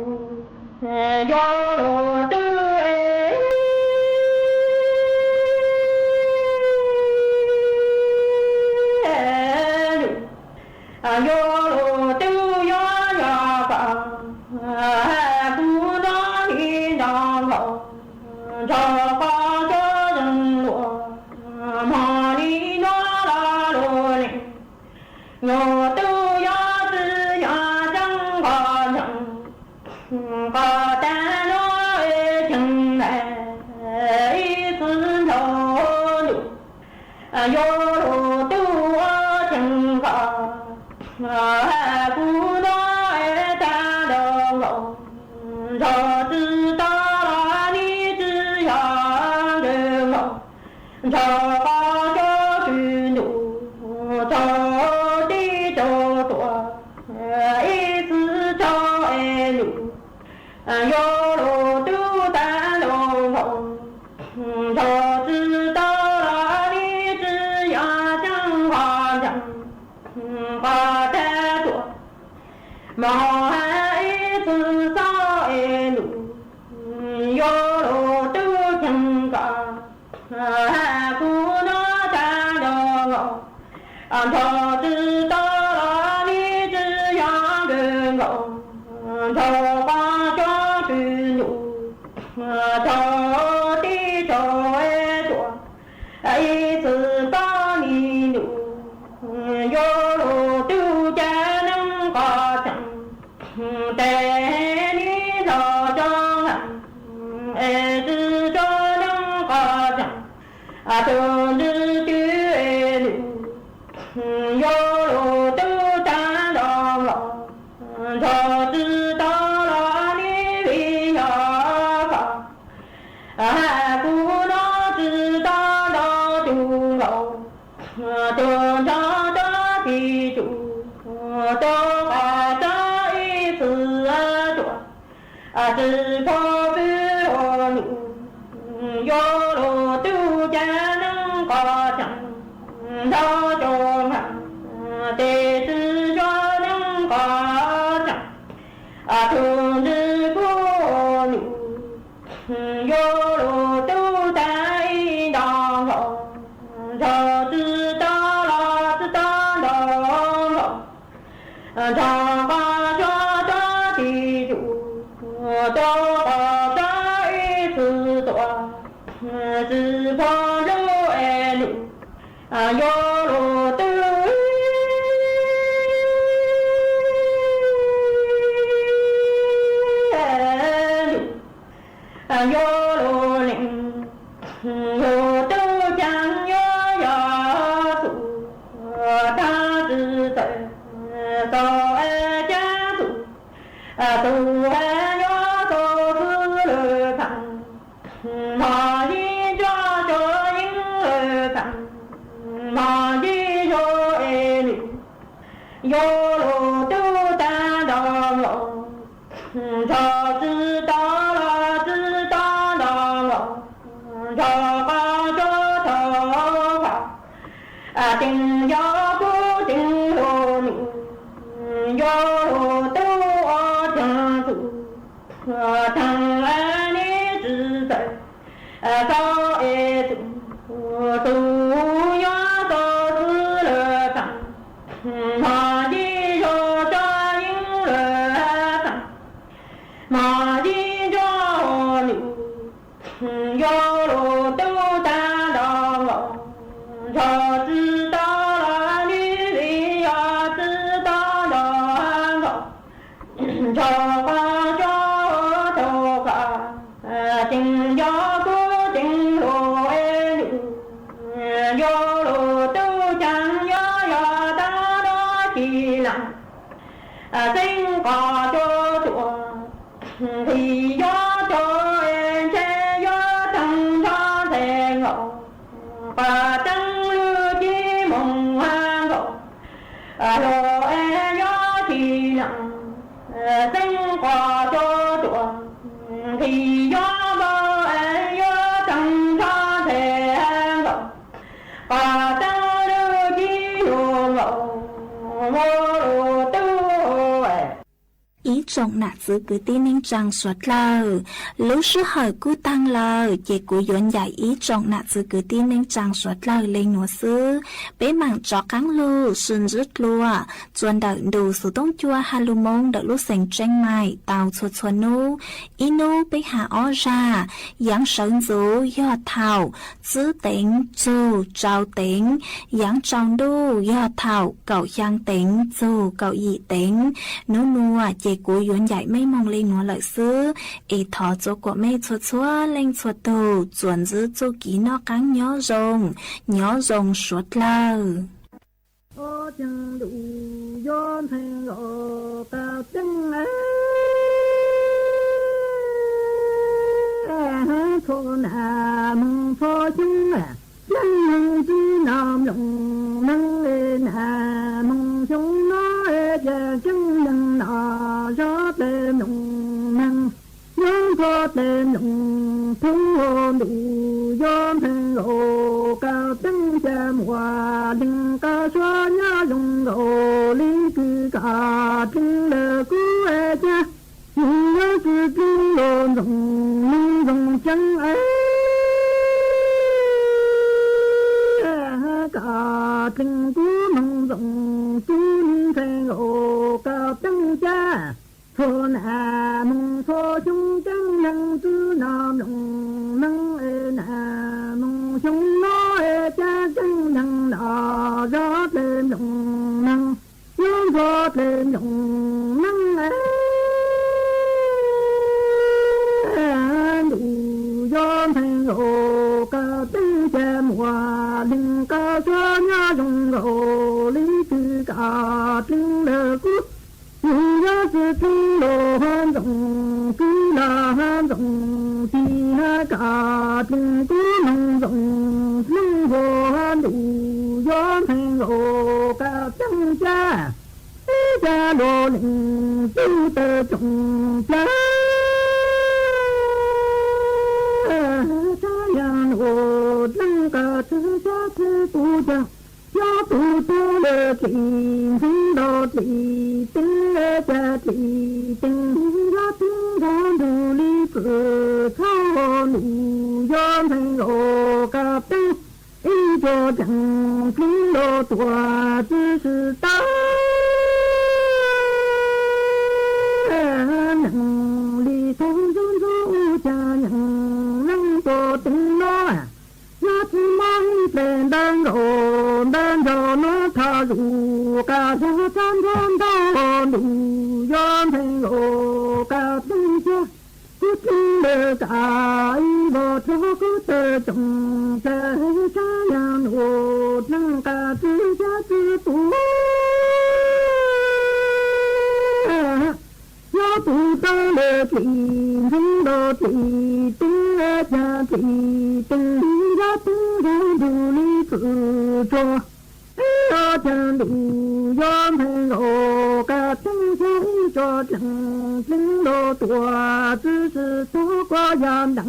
yuav luag twb es nus yuav luag twb yuav yog kom kuv nrog li nrog nkaus nrog qhov cov zoo luag mog li no los luag li. Yuav twb yuav tsis yog tseeb nkaus ntshe kom tag no es cheem ntawm ib txwm nrog nus yuav luag twb ua cheem kom kuv nrog es tag nrho nkaus nrog tsis tau los li tsis yog nkawd nkaus nrog qhov cov tswv ntuj tsaug tib tsaug tuaj ib txwm tsaug es nus yuav luag twb tag nrho nkaus nrog tsis tau los li tsis yog tseeb nkaus ntshe kom tag tuaj mog ib txwm tsaug es nus yuav luag twb cheem kom kuv nrog tag nrho nkaus nrog tsis tau los li tsis yog nkawd nkaus nrog qhov cov tswv ntuj tsaug tib tsaug tuaj ib txwm tsaug li nus yuav luag twb cas neeb qhov tseem tes li los tso nqees es tsis tso neeb qhov tseem tus ntxwg twg es nus yuav luag twb tag nrho nkaus nrog tsis tau los li vim yog kom kuv nrog tsis tau nrog tus nkaus tus nrog rov tis tsum tus qhov tseeb ib txwm tuaj tsis pom pw ua nus yuav luag twb cas neeb qhov tseem nrog tso nqees tes tsis tso neeb qhov tseem tus ntxwg kuv ua nus yuav luag twb tag ib nto nkaus nrog tsis tau los tsis tau nto nkaus nrog qhov tseeb rov tis tsum tus qhov tseeb ib txwm tuaj tsis pom ntsej es nus yuav luag twb nus yuav luag lees luag twb cas yuav yog xub tag tsis txawm tau es cas xub xub yuav tau xwb lawm pheej mog yij nrog cov yeeb lawm pheej mog yij zog es nus yuav luag twb tag nrho nkaus nrog tsis tau los tsis tau nto nkaus nrog qhov tseeb tau qhov ceev yog kuv ceev luag nus yuav luag twb ua ceev xwb tag es nws tsis txawj tau es xub xub yuav tau xwb lawm pheej mog yij zog cov yeeb lawm pheej mog yij nrog nus yuav luag twb tag nrho nkaus nrog tsis tau los li vim yog tsis tau nto nkaus nrog qhov tseeb tau qhov ceev yog kuv ceev luag es nus yuav luag twb cas yuav yog tag nrho ci lees xeeb qhov tseeb tuaj nqhis yuav tau es ntshe yuav tag nrho nthe nkaus qhov tseeb lub cim moog nkaus luag es yuav ci lees xeeb qhov tseeb tuaj nqhis yuav npau es yuav tag nrho nthe nkaus qhov tseeb lub cim luag nkaus ua luag twb Ib tsoom nam txwv kwv tij neej tsaa suav dlawg, lub sij hawm kuj taag lawm, ces kuv yuav ncaim ib tsoom nam txwv kwv tij neej tsaa suav dlawg le nuav xwb. Peb maam rov qaab lug sib ntsib dlua txuas ntawm ntu xuv tooj cua Halloween ntawm lub xeev Tseeb Maim tau txhua txhua nub. Ib nub peb has ob zag: yaav sawv ntxuv yog thaum tsib teev txug rau teev, yaav tsaus ntuj yog thaum kaum xyaa teev txug kaum yim teev. Nub nuav ces kuv yuav ncaim mej moog le nuav lawm xwb, es thov txua kuas mej txhua txhua leej txhua tug tsuas ntsib txuj kev noj qaab nyob zoo, nyob zoo suav dlawg. Ob cag ntuj yuav ntxhee nkaus kab teeb, txhua nam moog txhua xyoo, tseeb neeg tsi nom mloog neeg, nam moog xyoo no, ces tseeb neeg nom zov tes mloog neeg, yuav ntxhua tes mloog thoob ntuj yuav ntxhee nkaus kab teeb, ca muaj leej kab suav nyob zoo nkaus li kws kab teeb lawm kuv ca, nws yuav tsi tleev los ntxoov neeg ntxoov tseeb, kab teeb kuv moog ntxoov kuv ntxhee nkaus kab teeb ca. Txhua nam moog txhua xyoo, tseeb neeg tsi nom mloog neeg, nam moog xyoo no, ca tseeb neeg nom zov tes mloog neeg, yuav ntxhua tes mloog neeg, ntuj yuav ntxhee nkaus kab teeb, ca muaj leej kab suav nyob zoo nkaus li kws kab teeb lawm kuv, nws yuav tsi tleev los ntxoov kuv los ntxoov tig, kab teeb kuv moog ntxoov tleev hua, ntuj yuav ntxhee nkaus kab teeb ca. Ib ca luas leej tub tawm tsoom plawg, tsav yam nuav dleej kab tsi xyab tsi pum caag, yog tug tau lawm dlim ntxeev ntaus dlim teeb, ca dlim teeb yog teeb nkaus ntuj li txwm txhob, ntuj yuav ntxhee nkaus kab teeb, ib tsoom dleej dleev los tuam tsi sib tau, neeg li thaub ntxuv ntxuv ua caag, neeg leej tuam teeb no, yog tsi muaj ib dlaim ntawv nkaus ntawv nraug nuav thov zuj, kab zag tsav nrog ntau, ntuj yuav ntxhee nkaus kab teeb ca. Kuv tleev lawm kab ib vog rua kuv tawm tsoom plawg, tsav yam nuav dleej kab tsi xyab tsi pum, yog tug tau lawm dlim ntxeev ntaus dlim teeb, ca dlim teeb yog teeb nkaus ntuj li txwm tsuag, ib ob ca ntuj yuav ntxhee nkaus kab teeb ca, ib tsoom dleej dleev los tuam tsi sib tau, kuas yog neeg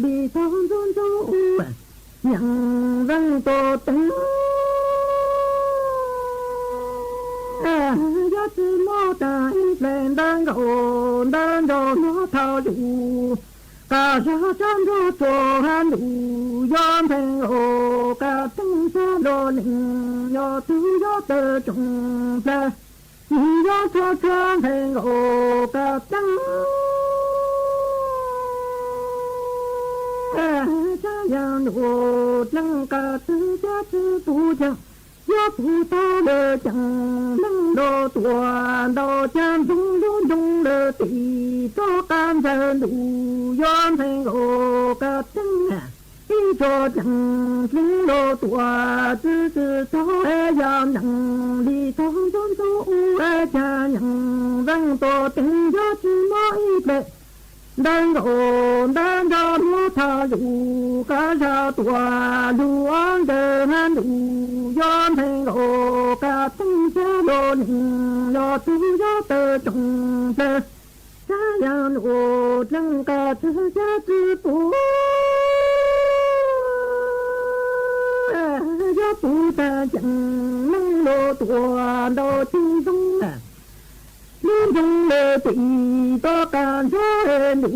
li thaub ntxuv ntxuv ua caag, neeg leej tuam teeb, yog tsi muaj tag ib dlaim ntawv nkaus ntawv nraug nuav thov zuj, kab zag tsav nrog tsuag, ntuj yuav ntxhee nkaus kab teeb ca, luas leej yog tug yuav tawm tsoom plawg, nws yuav txhua txhua ntxhee nkaus kab teeb, tsav yam nuav dleej kab tsi xyab tsi pum caag, yog tug tau lawm caag neeg los tuam ntau, ca ntxoov lub nroog lawm tim rov qab ntxawg, ntuj yuav ntxhee nkaus kab teeb, ib tsoom dleej dleev los tuam tsi sib tau, yog neeg li thaub ntxuv ntxuv ua caag, neeg leej tuam teeb yog tsi muaj ib dlaim ntawv nkaus ntawv nraug nuav thov zuj, kab zag tuam lug ob ntawg, ntuj yuav ntxhee nkaus kab teeb ca, luas leej yog tug yuav tawm tsoom plawg, tsav yam nuav dleej kab tsi xyab tsi pum, yog tug tag caag neeg los tuam ntau, ca ntxoov Lub nroog Lawv Tim toj qab ntxhab ntuj,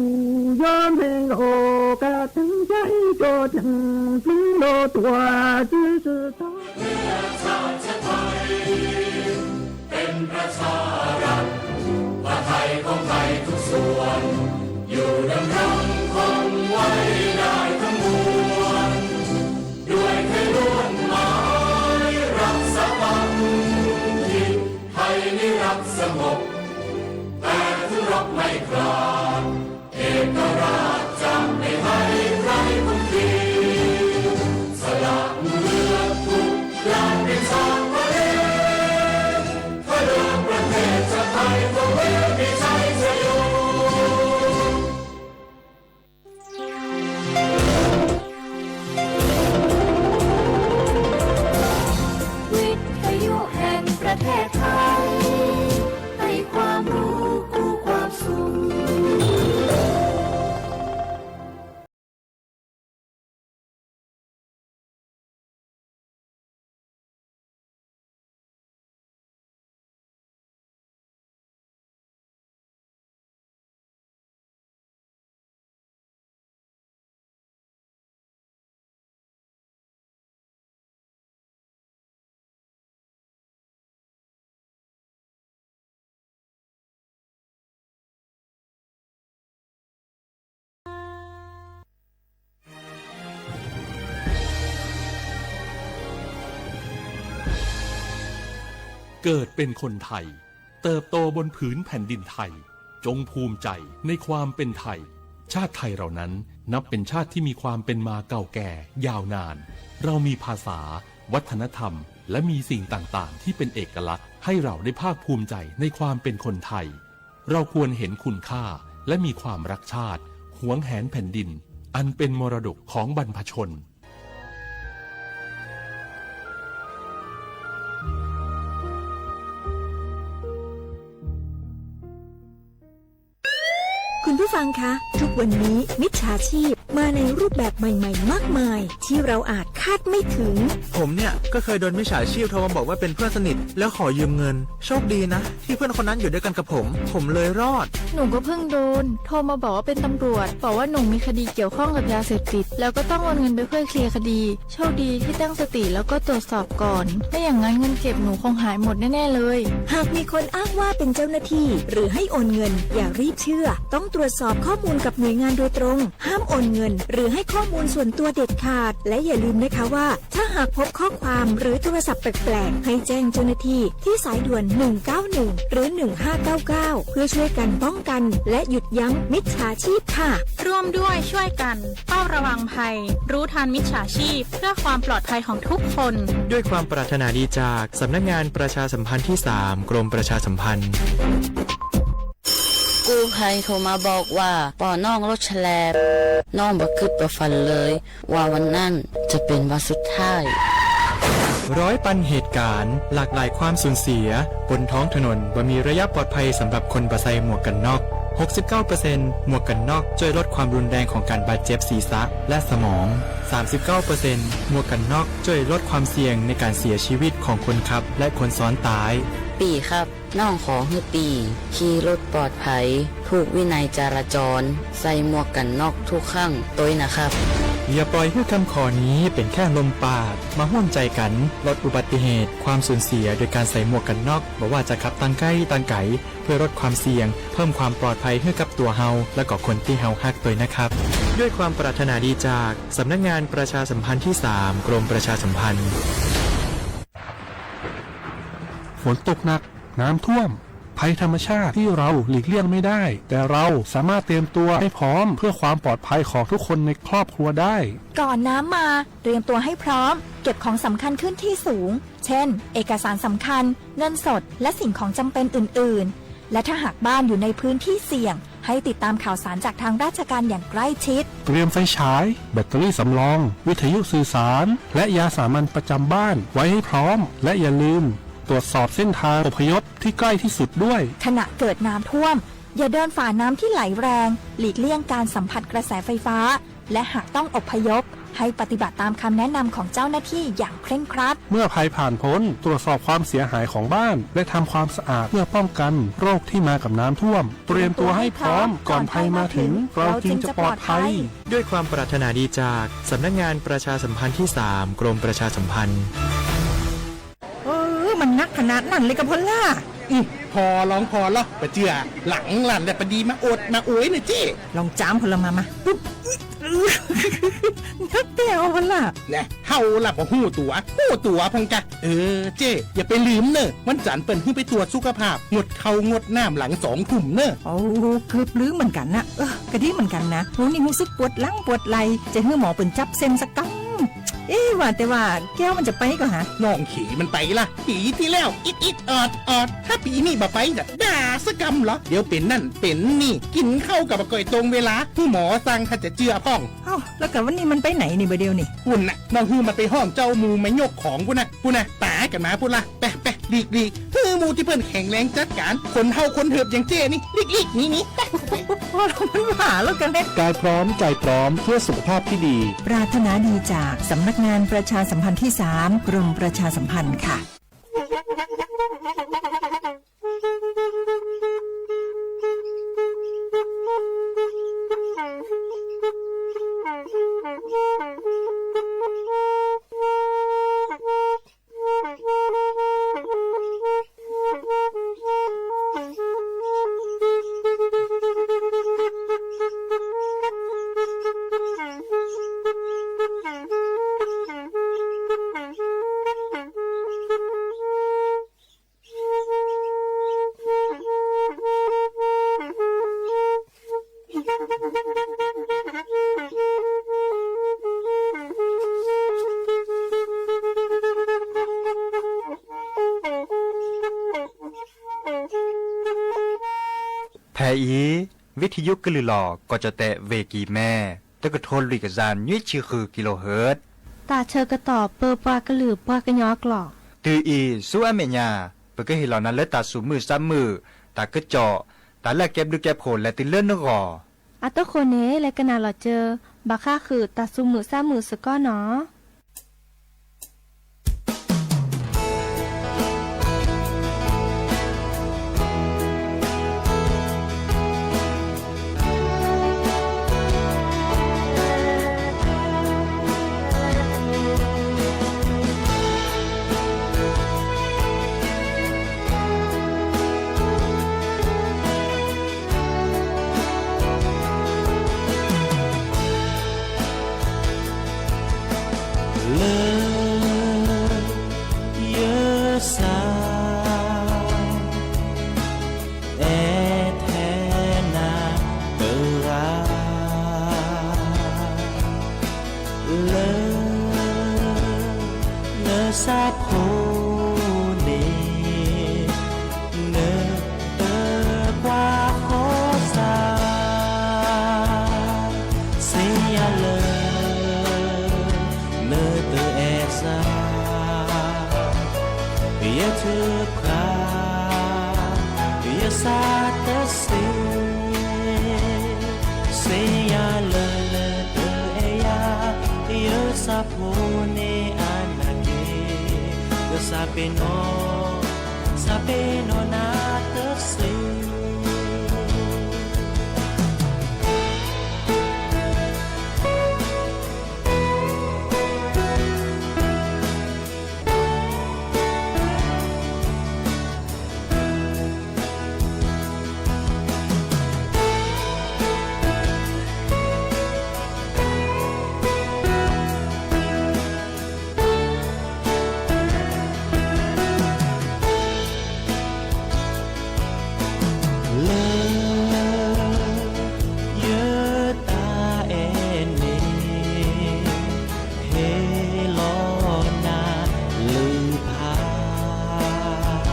yuav ntees nkaus qab theeb xya ib tso ceev plig los tuaj tsis sib tag. เป็นประชารัฐ ว่าไทยของไทยทุกส่วน อยู่ดำรงคงไว้ได้ทั้งมวล ด้วยไทยล้วนหมายรักสามัคคี ไทยนี้รักสงบ แต่ถึงรบไม่กล้า เอกราชจะไม่ให้ใครคุมขีด สละเลือดทุกอย่างเป็นสากลเอก เพื่อเดินประเทศชาติไทย คงไม่มีชัยชโย วิทยุแห่งประเทศไทย ให้ความรู้คู่ความสุข เกิดเป็นคนไทย เติบโตบนผืนแผ่นดินไทย จงภูมิใจในความเป็นไทย ชาติไทยเรานั้นนับเป็นชาติที่มีความเป็นมาเก่าแก่ยาวนาน เรามีภาษา วัฒนธรรม และมีสิ่งต่างๆ ที่เป็นเอกลักษณ์ ให้เราได้ภาคภูมิใจในความเป็นคนไทย เราควรเห็นคุณค่า และมีความรักชาติ หวงแหนแผ่นดิน อันเป็นมรดกของบรรพชน คุณผู้ฟังคะ ทุกวันนี้มิจฉาชีพมาในรูปแบบใหม่ๆ มากมาย ที่เราอาจคาดไม่ถึง ผมเนี่ยก็เคยโดนมิจฉาชีพโทรมาบอกว่าเป็นเพื่อนสนิทแล้วขอยืมเงิน โชคดีนะที่เพื่อนคนนั้นอยู่ด้วยกันกับผม ผมเลยรอด หนูก็เพิ่งโดนโทรมาบอกว่าเป็นตำรวจ บอกว่าหนูมีคดีเกี่ยวข้องกับยาเสพติด แล้วก็ต้องโอนเงินไปเพื่อเคลียร์คดี โชคดีที่ตั้งสติแล้วก็ตรวจสอบก่อน ไม่อย่างนั้นเงินเก็บหนูคงหายหมดแน่ๆเลย หากมีคนอ้างว่าเป็นเจ้าหน้าที่ หรือให้โอนเงิน อย่ารีบเชื่อ ต้องตรวจสอบข้อมูลกับหน่วยงานโดยตรง ห้ามโอนเงิน หรือให้ข้อมูลส่วนตัวเด็ดขาด และอย่าลืมนะคะว่า ถ้าหากพบข้อความหรือโทรศัพท์แปลกๆ ให้แจ้งเจ้าหน้าที่ที่สายด่วน หนึ่งเก้าหนึ่ง หรือ หนึ่งห้าเก้าเก้า เพื่อช่วยกันป้องกัน และหยุดยั้งมิจฉาชีพค่ะ ร่วมด้วยช่วยกันเฝ้าระวังภัย รู้ทันมิจฉาชีพ เพื่อความปลอดภัยของทุกคน ด้วยความปรารถนาดีจากสำนักงานประชาสัมพันธ์ที่สาม กรมประชาสัมพันธ์ กู้ภัยโทรมาบอกว่าปอน้องรถแฉลบ น้องบ่คิดบ่ฝันเลย ว่าวันนั้นจะเป็นวันสุดท้าย ร้อยปันเหตุการณ์ หลากหลายความสูญเสีย บนท้องถนนบ่มีระยะปลอดภัยสำหรับคนบ่ใส่หมวกกันน็อก หกสิบเก้าเปอร์เซ็นต์ หมวกกันน็อกช่วยลดความรุนแรงของการบาดเจ็บศีรษะและสมอง สามสิบเก้าเปอร์เซ็นต์ หมวกกันน็อกช่วยลดความเสี่ยงในการเสียชีวิตของคนขับและคนซ้อนท้าย ปีครับ น้องขอให้ปี ขี่รถปลอดภัย ผูกวินัยจราจร ใส่หมวกกันน็อกทุกครั้งด้วยนะครับ อย่าปล่อยให้คำขอนี้เป็นแค่ลมปาก มาร่วมใจกันลดอุบัติเหตุ ความสูญเสียโดยการใส่หมวกกันน็อก บ่ว่าจะขับทางใกล้ทางไกล เพื่อลดความเสี่ยง เพิ่มความปลอดภัยให้กับตัวเฮา และก็คนที่เฮาฮักด้วยนะครับ ด้วยความปรารถนาดีจากสำนักงานประชาสัมพันธ์ที่สาม กรมประชาสัมพันธ์ ฝนตกหนัก น้ำท่วม ภัยธรรมชาติที่เราหลีกเลี่ยงไม่ได้ แต่เราสามารถเตรียมตัวให้พร้อมเพื่อความปลอดภัยของทุกคนในครอบครัวได้ ก่อนน้ำมา เตรียมตัวให้พร้อม เก็บของสำคัญขึ้นที่สูง เช่น เอกสารสำคัญ เงินสด และสิ่งของจำเป็นอื่นๆ และถ้าหากบ้านอยู่ในพื้นที่เสี่ยง ให้ติดตามข่าวสารจากทางราชการอย่างใกล้ชิด เตรียมไฟฉาย แบตเตอรี่สำรอง วิทยุสื่อสาร และยาสามัญประจำบ้านไว้ให้พร้อม และอย่าลืมตรวจสอบเส้นทางอพยพที่ใกล้ที่สุดด้วย ขณะเกิดน้ำท่วม อย่าเดินฝ่าน้ำที่ไหลแรง หลีกเลี่ยงการสัมผัสกระแสไฟฟ้า และหากต้องอพยพ ให้ปฏิบัติตามคำแนะนำของเจ้าหน้าที่อย่างเคร่งครัด เมื่อภัยผ่านพ้น ตรวจสอบความเสียหายของบ้าน และทำความสะอาดเพื่อป้องกันโรคที่มากับน้ำท่วม เตรียมตัวให้พร้อมก่อนภัยมาถึง เราจึงจะปลอดภัย ด้วยความปรารถนาดีจากสำนักงานประชาสัมพันธ์ที่สาม กรมประชาสัมพันธ์ เออ มันนักขนาดนั้นเลยกะพอลล่า อืม พอลองพอลอปะเจือ หลังหลั่นแต่ปดีมาอดมาอวยเนอะเจ้ ลองจามพอลมามาปุ๊บ นักเตะเอาพอลล่า แน่ เฮาล่ะบ่ฮู้ตั๋ว ฮู้ตั๋วพองกะ เออ เจ้ อย่าไปลืมเนอะ วันจันทร์เปิ้นหื้อไปตรวจสุขภาพ งดข้าวงดน้ำหลังสองทุ่มเนอะ โอ้ เกือบลืมเหมือนกันนะ เออ กะดีเหมือนกันนะ โห นี่รู้สึกปวดหลังปวดไหล่ จะหื้อหมอเปิ้นจับเส้นสักกำ เอ๊ะ ว่าแต่ว่าแก้วมันจะไปก่อฮะ น้องเขยมันไปล่ะ ปีที่แล้ว อิดอิดออดออด ถ้าปีนี้บ่ไปจะด่าสักกำเหรอ เดี๋ยวเป็นนั่นเป็นนี่ กินข้าวกับบ่ก่อยตรงเวลา ผู้หมอสั่งถ้าจะเจือพ่อง เอ้า แล้วกับวันนี้มันไปไหนนี่บ่าเดียวนี่ ปุ่นน่ะ น้องหื้อมันไปห้องเจ้าหมู่มายกของปุ่นน่ะ ปุ่นน่ะ ตายกันมาปุ่นละ ไปไปหลีกหลีก หื้อหมู่ที่เปิ้นแข็งแรงจัดการ คนเฒ่าคนเถิบอย่างเจ้นี่ หลีกหลีกหนีหนี ไปไป พอลล่ามันว่าแล้วกันเลย กายพร้อมใจพร้อมเพื่อสุขภาพที่ดี ปรารถนาดีจากสำนักงานประชาสัมพันธ์ที่สาม กรมประชาสัมพันธ์ค่ะ Thais ib, vib thi yub kws lwm los koj cov tes ves kis me, teb kws thua lwm kws zan nyub tsi hwm kis los hwm. Tas chaw kws tom pw pua kws lwm pua kws nyo klom. Twg ib xub ab me nyas, pw kws him los nas lawv tas xub mwm xab mwm, tas kws com, tas laj kev blwg kev phom lawv twb lawb nub qos. Ab tub qhua ne, lawv kws nas los caw, npam qha hwm tas xub mwm xab mwm xwb koj no. Lawv yuav xav es thaiv nas tawv vaj, lawv, lawv xav phu ne, nws tawv quaj qhov xav, xeeb yam lawm nws tawv es xav, yawg thwb phaj, yawg xav tawv xeeb, xeeb yam lawm nws tawv es yam, yawg xav phu ne ab nas ke, yawg xav pem no, xav pem no nas tawv xeeb. Lawv yuav tas es ne, phem los nas lwm phaj,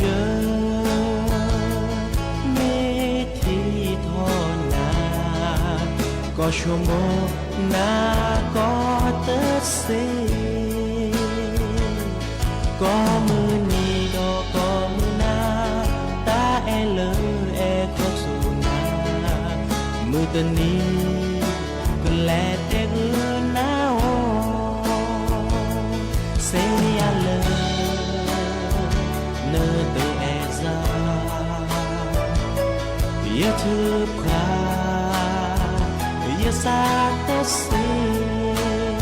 yawg me thib thoj nas, koj suav mus nas koj tawv xeeb, koj mus nim rau koj mus nas, tas es lawm es koj txuj nas, mus tas nim kws Peb tej wb na os, xeeb yam lawm nws twb es zog, yawg thwb phaj, yawg xav tawm xeeb,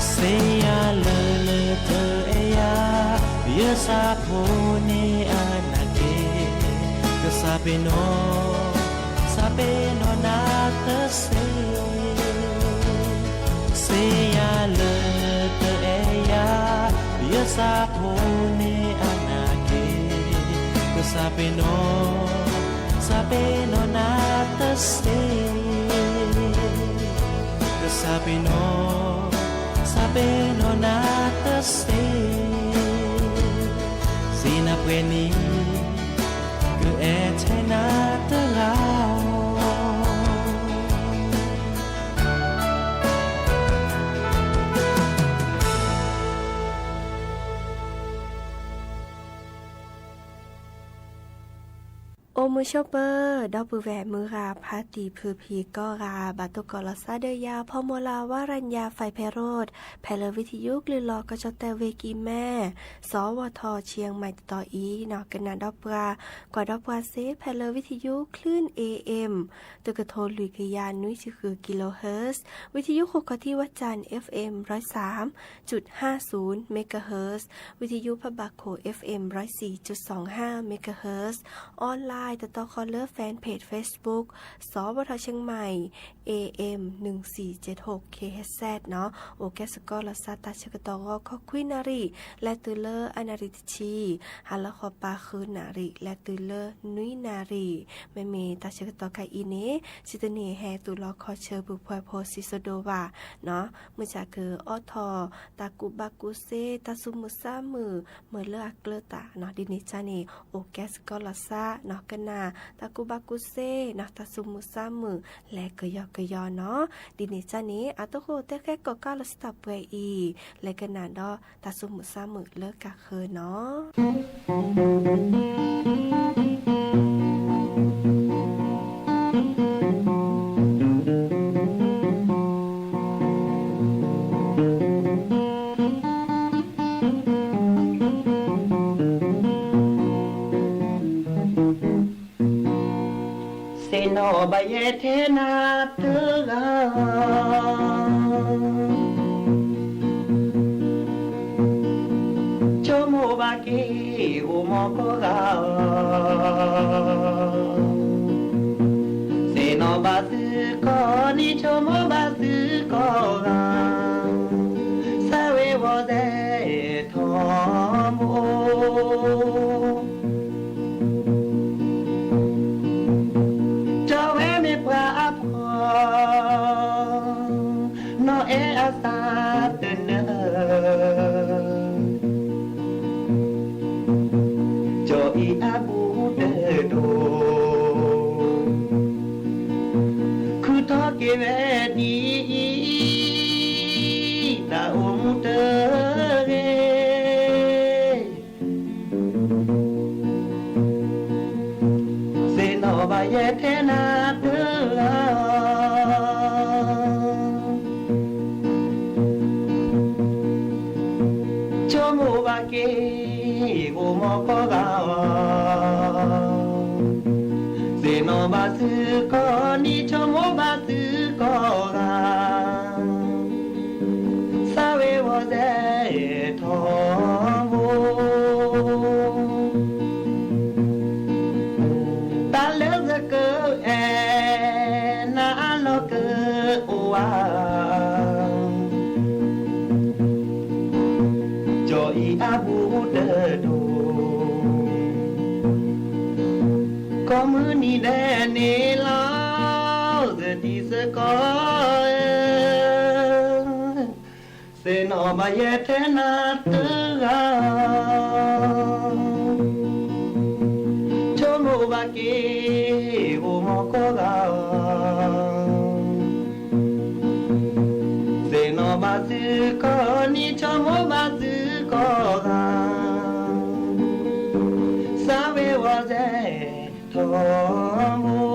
xeeb yam lawm nws twb es yam, yawg xav pub nej a nas ke, kws xav peb no, xav peb no na tawm xeeb. Xeeb yam lawm nws twb es yam, yawg xav pub nej a nas ke, kws xav peb no, xav peb no na tawm xeeb. Kws xav peb no, xav peb no na tawm xeeb. Xeeb na peb ni, kws es tsheb na tawm lawm. Ua mov xyoob pawg, dawb pw vam, mws ga phaj tim phwm phim koj ga, vam tuaj kov los xab dawb ya, phoj muag la vaj ran ya fais phe rod, phe lawv vij thij yub klwj los koj tso tas vej kis maj, xov vaj thom Tshiab Mais tos ib no kab nas dawb pua, kov dawb pua xeb phe lawv vij thij yub klwj A M, twb kws thov lwm kws ya nub tsib hwm kilohertz, vij thij yub khu kov thib vaj tsam F M rau xav tsum haj xum megahertz, vij thij yub phaj ba khu F M rau xis tsum xoom haj megahertz, online tawm tau qhov lawv fanpage Facebook, xov vaj thom Tshiab Mais, A M nws xis tsev thom K H Z no, ua kab xwm koj los xab tas tsheb kws tau qhov kho kwv nas ris, lawv twb lawv a nas ris tib si, hab lawv qhov pa kwv nas ris lawv twb lawv nub nas ris, me me tas tsheb kws tau kab ib ne, tsis tas ne has tus los kho chaw pw phuaj phuaj xis xo do vas no, mws tsam kws ob thom tas kuv ba kuv xeb tas xub mws xab mws mws lawv a klawb tas no, di ne tsab ne, ua kab xwm koj los xab no kab nas tas kuv ba kuv xeb no tas xub mws xab mws lawv kws yog kws yog no, di ne tsab ne, a tuaj khu tej kab kom koj los xab tas pua i, lawv kab nas dawb tas xub mws xab mws lawv kab kwv no. Xeeb no npaj yam theb na tawg ga, tso muab vaj ke ua mov koj ga. Xeeb no npaj xwb koj ni tso muab npaj xwb koj ga, xab vej vos zes thov npua. Cov vej me pua a pho, no es a xav tawm nawb. Cov ib a bub tawm do, khwv thov kev vaj dim tas ua mus tawg e. Xeeb no npaj yam theb na tawg ga, tso muab vaj ke ua mov koj ga. Xeeb no npaj xwb koj ni tso muab npaj xwb koj ga, xab vej vos zes thov npua. Tas lawv zaj kawg es nas los kawg ua, cov ib a bub tawm do, koj mus nim dab ne los zaj tis xwb koj. Xeeb no npaj yam theb na tawg ga, tso muab vaj ke ua mov koj ga. Xeeb no npaj xwb koj ni tso muab npaj xwb koj ga, xab vej vos zes thov npua.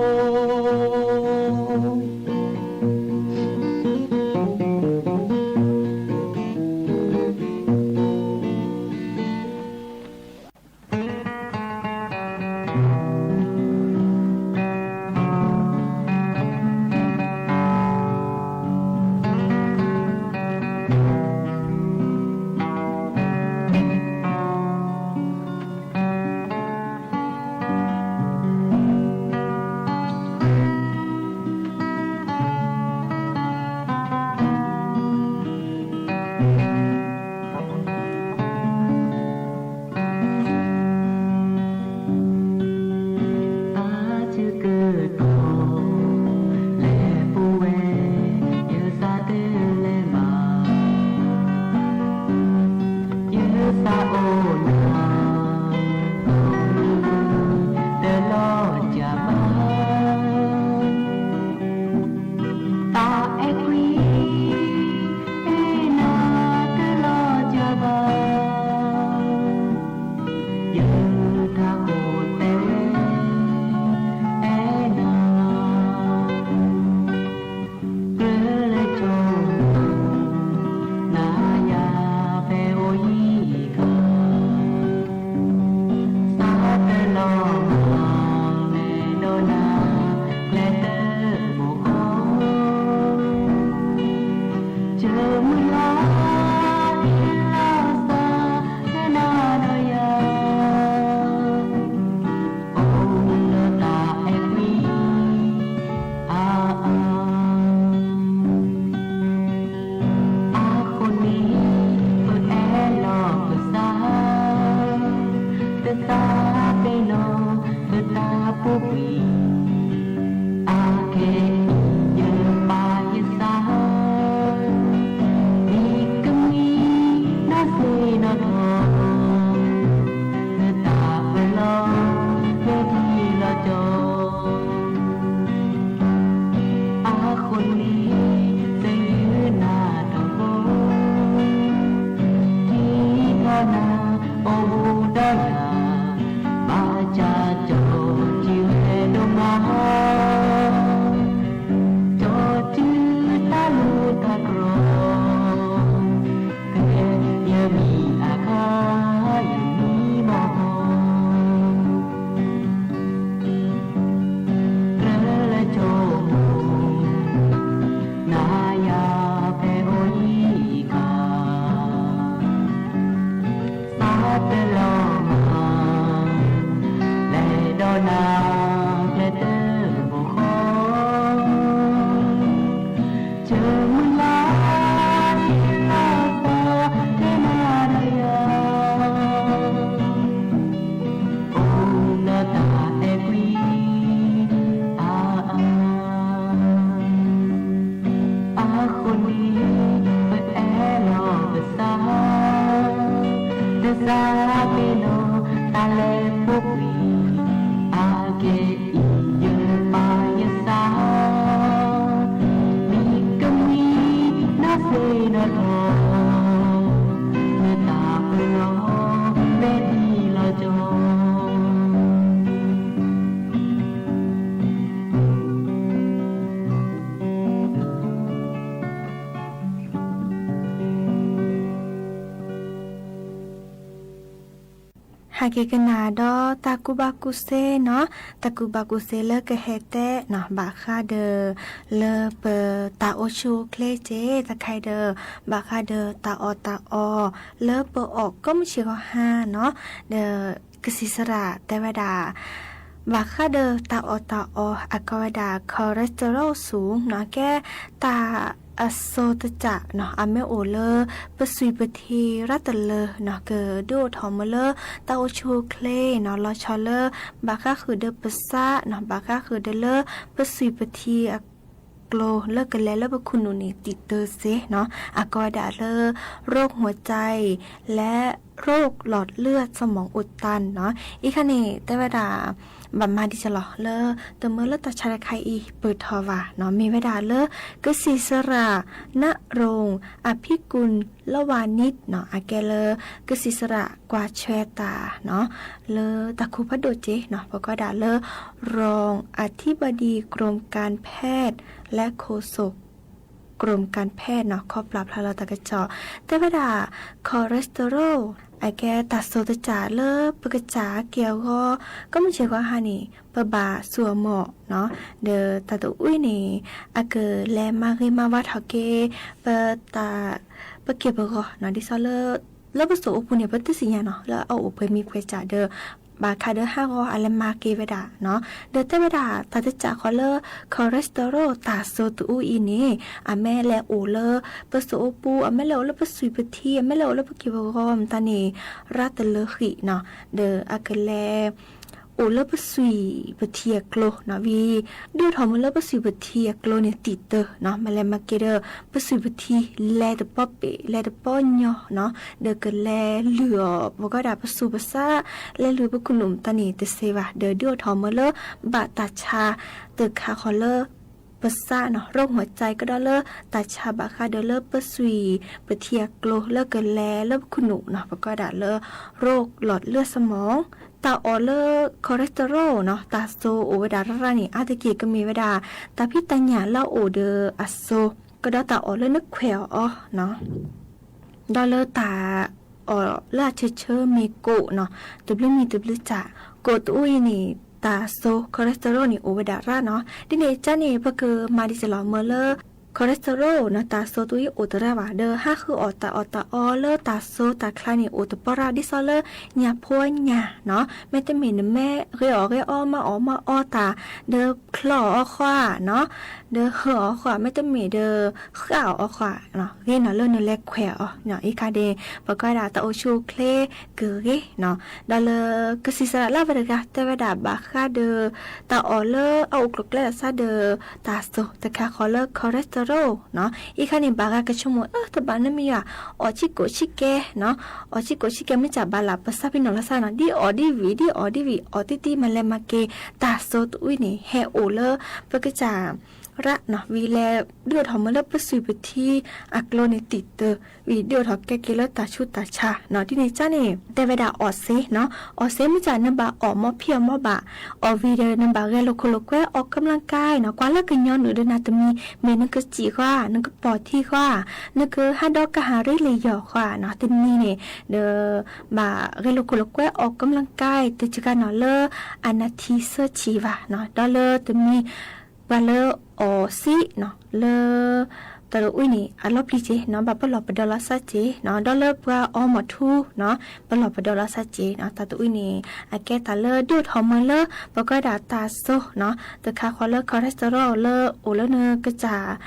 Xa o na, tawm los cas vag, tas es kuj, es na, tawm los cas vag, yawg thab kuv tes es na, lawv lawv tso, na yog peb ua ib koj, xav tawm los mog, le do na, le tawm mus qhov, tseem muaj laj ib laj xav na, na yog, o, lawv tas es kuj, a, a, a, qhov ni, pw es los pw xav, pw xav peb no, pw tas pub plis, a, ke, yawg pab yawg xav, vim koj muaj ib nab xes no dhos, nws tas pw los, nws tig los tso. A, qhov ni, txeem ywg na rau vauv, tig thov na, ua hu dawb yam, npaj tsa cov tsis le dua mas, cov tsis tag lub tag rog, peb yawg mi a khab yawg mi mos, lawv lawv tso, na yog peb ua ib koj, xav tawm los mog, le do na, le tawm mus qhov, tseem muaj laj ib laj xav, le na na yog, o, lawv tas es kuj, a, a, a, qhov ni, pw es los pw xav, pw xav peb no, tas le pub plis, a, ke, ib yawg pab yawg xav, vim koj muaj ib nab xes no dhos, nws tas pw los, nws tig los tso. Hais kev kawg nas dob tag kuj pab kuj xeb no, tag kuj pab kuj xeb lawv kawg he teb no, npam qhab daws lawv pw tas ua tshua khleb ces tag khai daws npam qhab daws tas os tas os lawv pw os koj muaj tsis koj ha no, daws kws xis xas ram teb vaj dam npam qhab daws tas os tas os a koj vaj dam cholesterol xuv no, keb tas xo tawg tsam no a mej ua lawv pw xui pw thi rab tas lawg no kws dub ua dhau mus lawv tas ua tshua khleb no los tshov lawv npam qhab qhwv daws pw xab no, npam qhab qhwv daws lawv pw xui pw thi a klo lawv kws le lawv pw khu num nim tim tw xeb no, a koj vaj dam lawv roj huav txais le roj los lwaj txoj moov ua tas no, ib khab nim teb vaj dam npam mas dis tsa los lawv tau muab lawv tag tshav dab khai ib pw dhau vas no, me vaj dam lawv kws xis xas ram nab roos a phib kus laj vas nib no a ke lawv kws xis xas ram kuas tshua tas no, lawv tag khu phab dum ces no pab koj dam lawv roos a thib npaj dis krom kas phej le kho xos krom kas phej no kho plam plha los tas kws tso teb vaj dam cholesterol a ke tas xo tawg tsam lawv pw kws tsam kiag gov koj muaj tsis koj ha nim pw npam xuas mom no, daws tas tus ub nim a kws le mas qi mas vaj dhau kev pw tas pw kiag pw gov no dis xos lawv pw xuas ub pus niam pw tib xis nyas no lawv ua pw me pw tsam daws npam qhab daws ha gov a le mas qi vaj dam no, daws teb vaj dam tas tawg tsam qhov lawv cholesterol tas xo tus ub ib nim a mej le ua lawv pw xuas ub pus a mej le ua lawv pw xui pw thi a mej le ua lawv pw kiag pw gov tas nim rab tas lawv qhim no, daws a kws le ua lawv pab xum pas thias clo no vim dua thov mus lawv pab xum pas thias clo niag tim tawg no mas le mas kev dawb pab xum pas thias le tau pob pem le tau pob nyog no, dawb kawg le lwm os pab koj dam pab xum pas xab le lwm pab khus num tas nim tas xes vas dawb dua thov mus lawv npam tas tsha tawg khav qhov lawv pas xab no roj huam cai koj dab lawv tas tsha npam qha dawb lawv pab xum pas thias clo lawv kawg le lawv pab khus num no pab koj dam lawv roj los lwj xab moov tas os lawv cholesterol no tas xo ua vas dam raj raj nim ab tag kis koj me vas dam tas phib tas nyam lawv ua dawb a xo koj dab tas os lawv nab khuam os no dawb lawv tas os lawv a tshawb tshawb me kaum no tus plwb me tus plwb tsam kaum tus ub ib nim tas xo cholesterol nim ua vas dam raj no dib nim tsab nim pab kws mas di tsis los mus lawv cholesterol no tas xo tus ib ua tawg raj vas dawb hab hwj os tas os tas os lawv tas xo tas kha nim ua tawg pob raj dib xo lawv nyag phuab nyag no mej tej mem nws mej qe os qe ob maj os maj ob tas dawb hlo os qhua no dawb hwj os qhua mej tej mem dawb hwj os qhua no qe no lawv nws le khuam os no ib ka de pab koj dam tas ua su khle kws qe no dawb lawv kws xis xas dam laj vas dam tej vas dam npam qha dawb tas os lawv a ua klo kleb los xab dawb tas xo tawg khav qhov lawv cholesterol no ib ka nim npam qha kws tshua mus tau npam nab me yam os tsib kaum tsib ke no os tsib kaum tsib ke mej tsam npam lam pas xab phib no los xab no dib os dib vim dib os dib vim os tib tib mas le mas kev tas xo tus ub ib nim he ua lawv pab kws tsam raj no vim le dua thov mus lawv pab xum pas thias a clo nim tim tawg vim dua thov kev kev lawv tas tshub tas tsha no dib nim tsab nim tej vas dam os xev no os xev mej tsam nws npam os mob phij os mob npam os vim dawb nws npam qe lug khuv lug kuab os kab laj kaib no kuas lawv kws nyob nws dawb na tus me me nws kws tsim qhua nws kws pom thij qhua nws kws hab dob kaj ha rib li yog qhua no tej me nim dawb npam qe lug khuv lug kuab os kab laj kaib tej tsis kaj no lawv a nas thib xab tsis vas no dawb lawv tus me pab lawv os xib no lawv tas lawv ub ib nim a lub plig tsev no npam pab los pas dawb los xab tsev no dawb lawv pab os mom thub no pab los pas dawb los xab tsev no tas tus ub ib nim a kev tas lawv dua thov mus lawv pab koj dam tas xo no tawg khav qhov lawv cholesterol lawv ua lawv nws kws tsam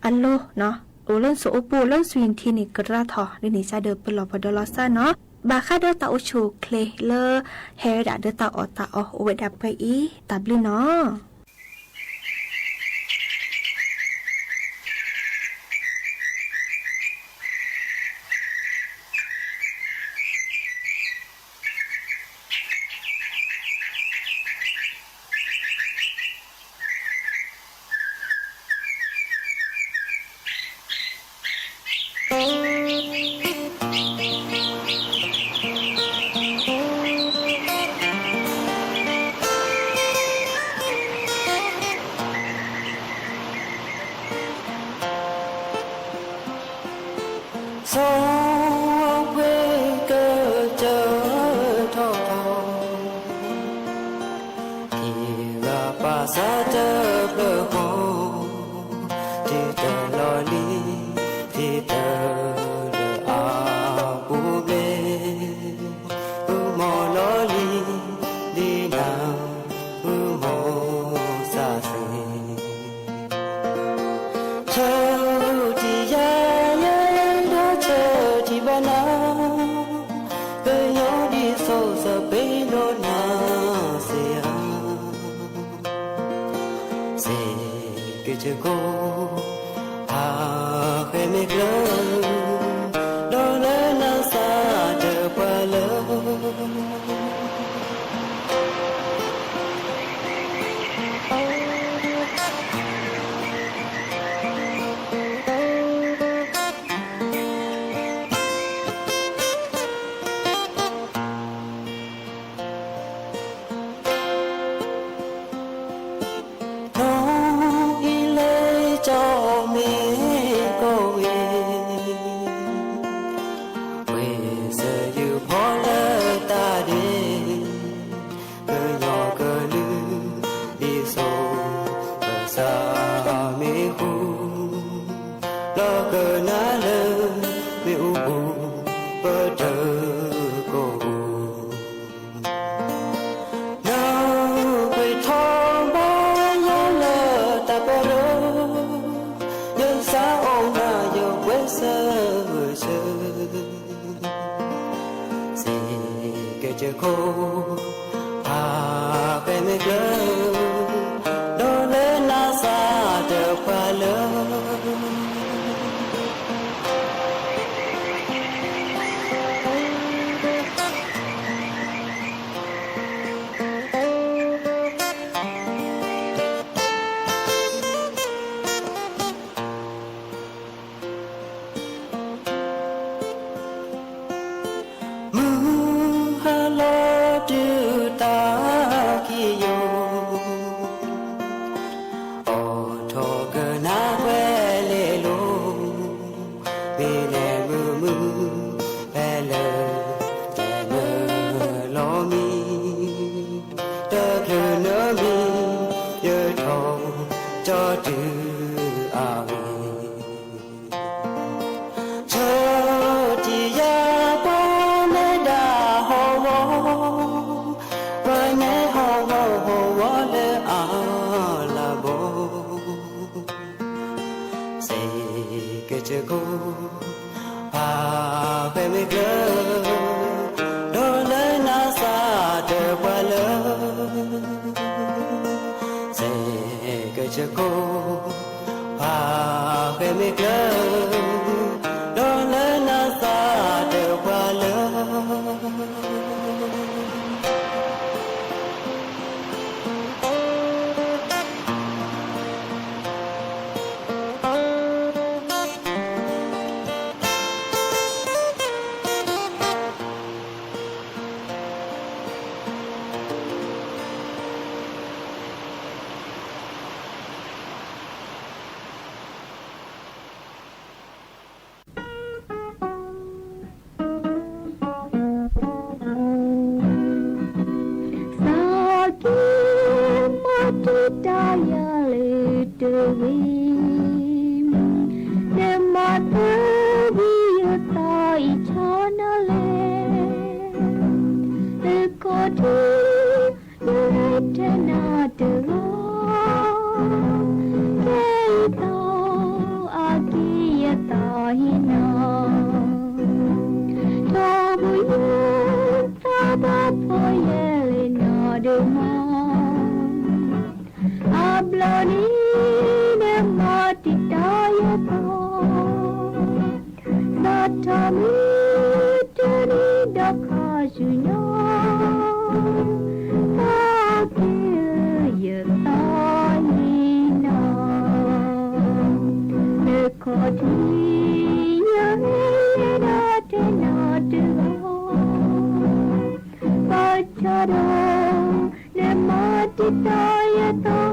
a lug no ua lawv xu ua pug lawv xu yim thib nim kws raj thov dib nim tsab dawb pab los pas dawb los xab no npam qha dawb tas ua su khle lawv he dam dawb tas os tas os ua vas dam pab ib tas plwb no. Xav peb kawm cawv rho qhov, thim vam pam xav cawv plawv hauv, thim tawm los li, thim tawm lawm av puv npe, wb mos los li, li nag wb mos xav xwm. Chaw tsis ya yaj dab chaw tsis npaj na, peb nyob dim xaus xav peb nrog na xia. Xes kws tsev kub, ha qe me dlawb, nrog lawv na xa raws pab lawv. Hnub ib leeg tso me koj es, peb xav yws phom lawv tas deb, kawg nyob kawg lwj, dim xaus kawg xav me hu, los kawg na lawv me u hu, pab raws koj hu. Nag peb thov npaj yog lawm tas pab lawv, yawg xav ua na yawg peb xav vwm sawv, xes kws tsev kub, Phaj qe me dlawb, dog lawm nab xab tawm phaj lawm. Mws ha los twb tag kis yus, os thov kawg nab kuaj le lug, me neeg mws mws peb lawm, ces nws los mis, tawg dlhws nws mis, yawg thov cov twg a vim. Txhob cia yam pab neb dag hauv vov, pab neb hauv vov hauv vov lawm a la npau. Xes kawg tsev kub, phaj qe me dlawb, dog lawm nab xab tawm phaj lawm. Xes kawg tsev kub, phaj qe me dlawb, dog lawm nab xab tawm phaj lawm. Xav kiag mas tsis tas yog lwm tus vim, nws mas tub vim yus tau ib tshob no le, lwm qhov twg yus rhe no rwg los, kev tau a kiv yawg tau hib no, rau mus yawg tau pab phob yawg li no dub mog. A nplooj ni nws mas tsis tau yawg tau, xav rau mus rau ni rau qhov tswv nyob, tau kiag yawg tau li no, lwm qhov twg yus rhe no rwg los, pab tsho rau nws mas tsis tau yawg tau,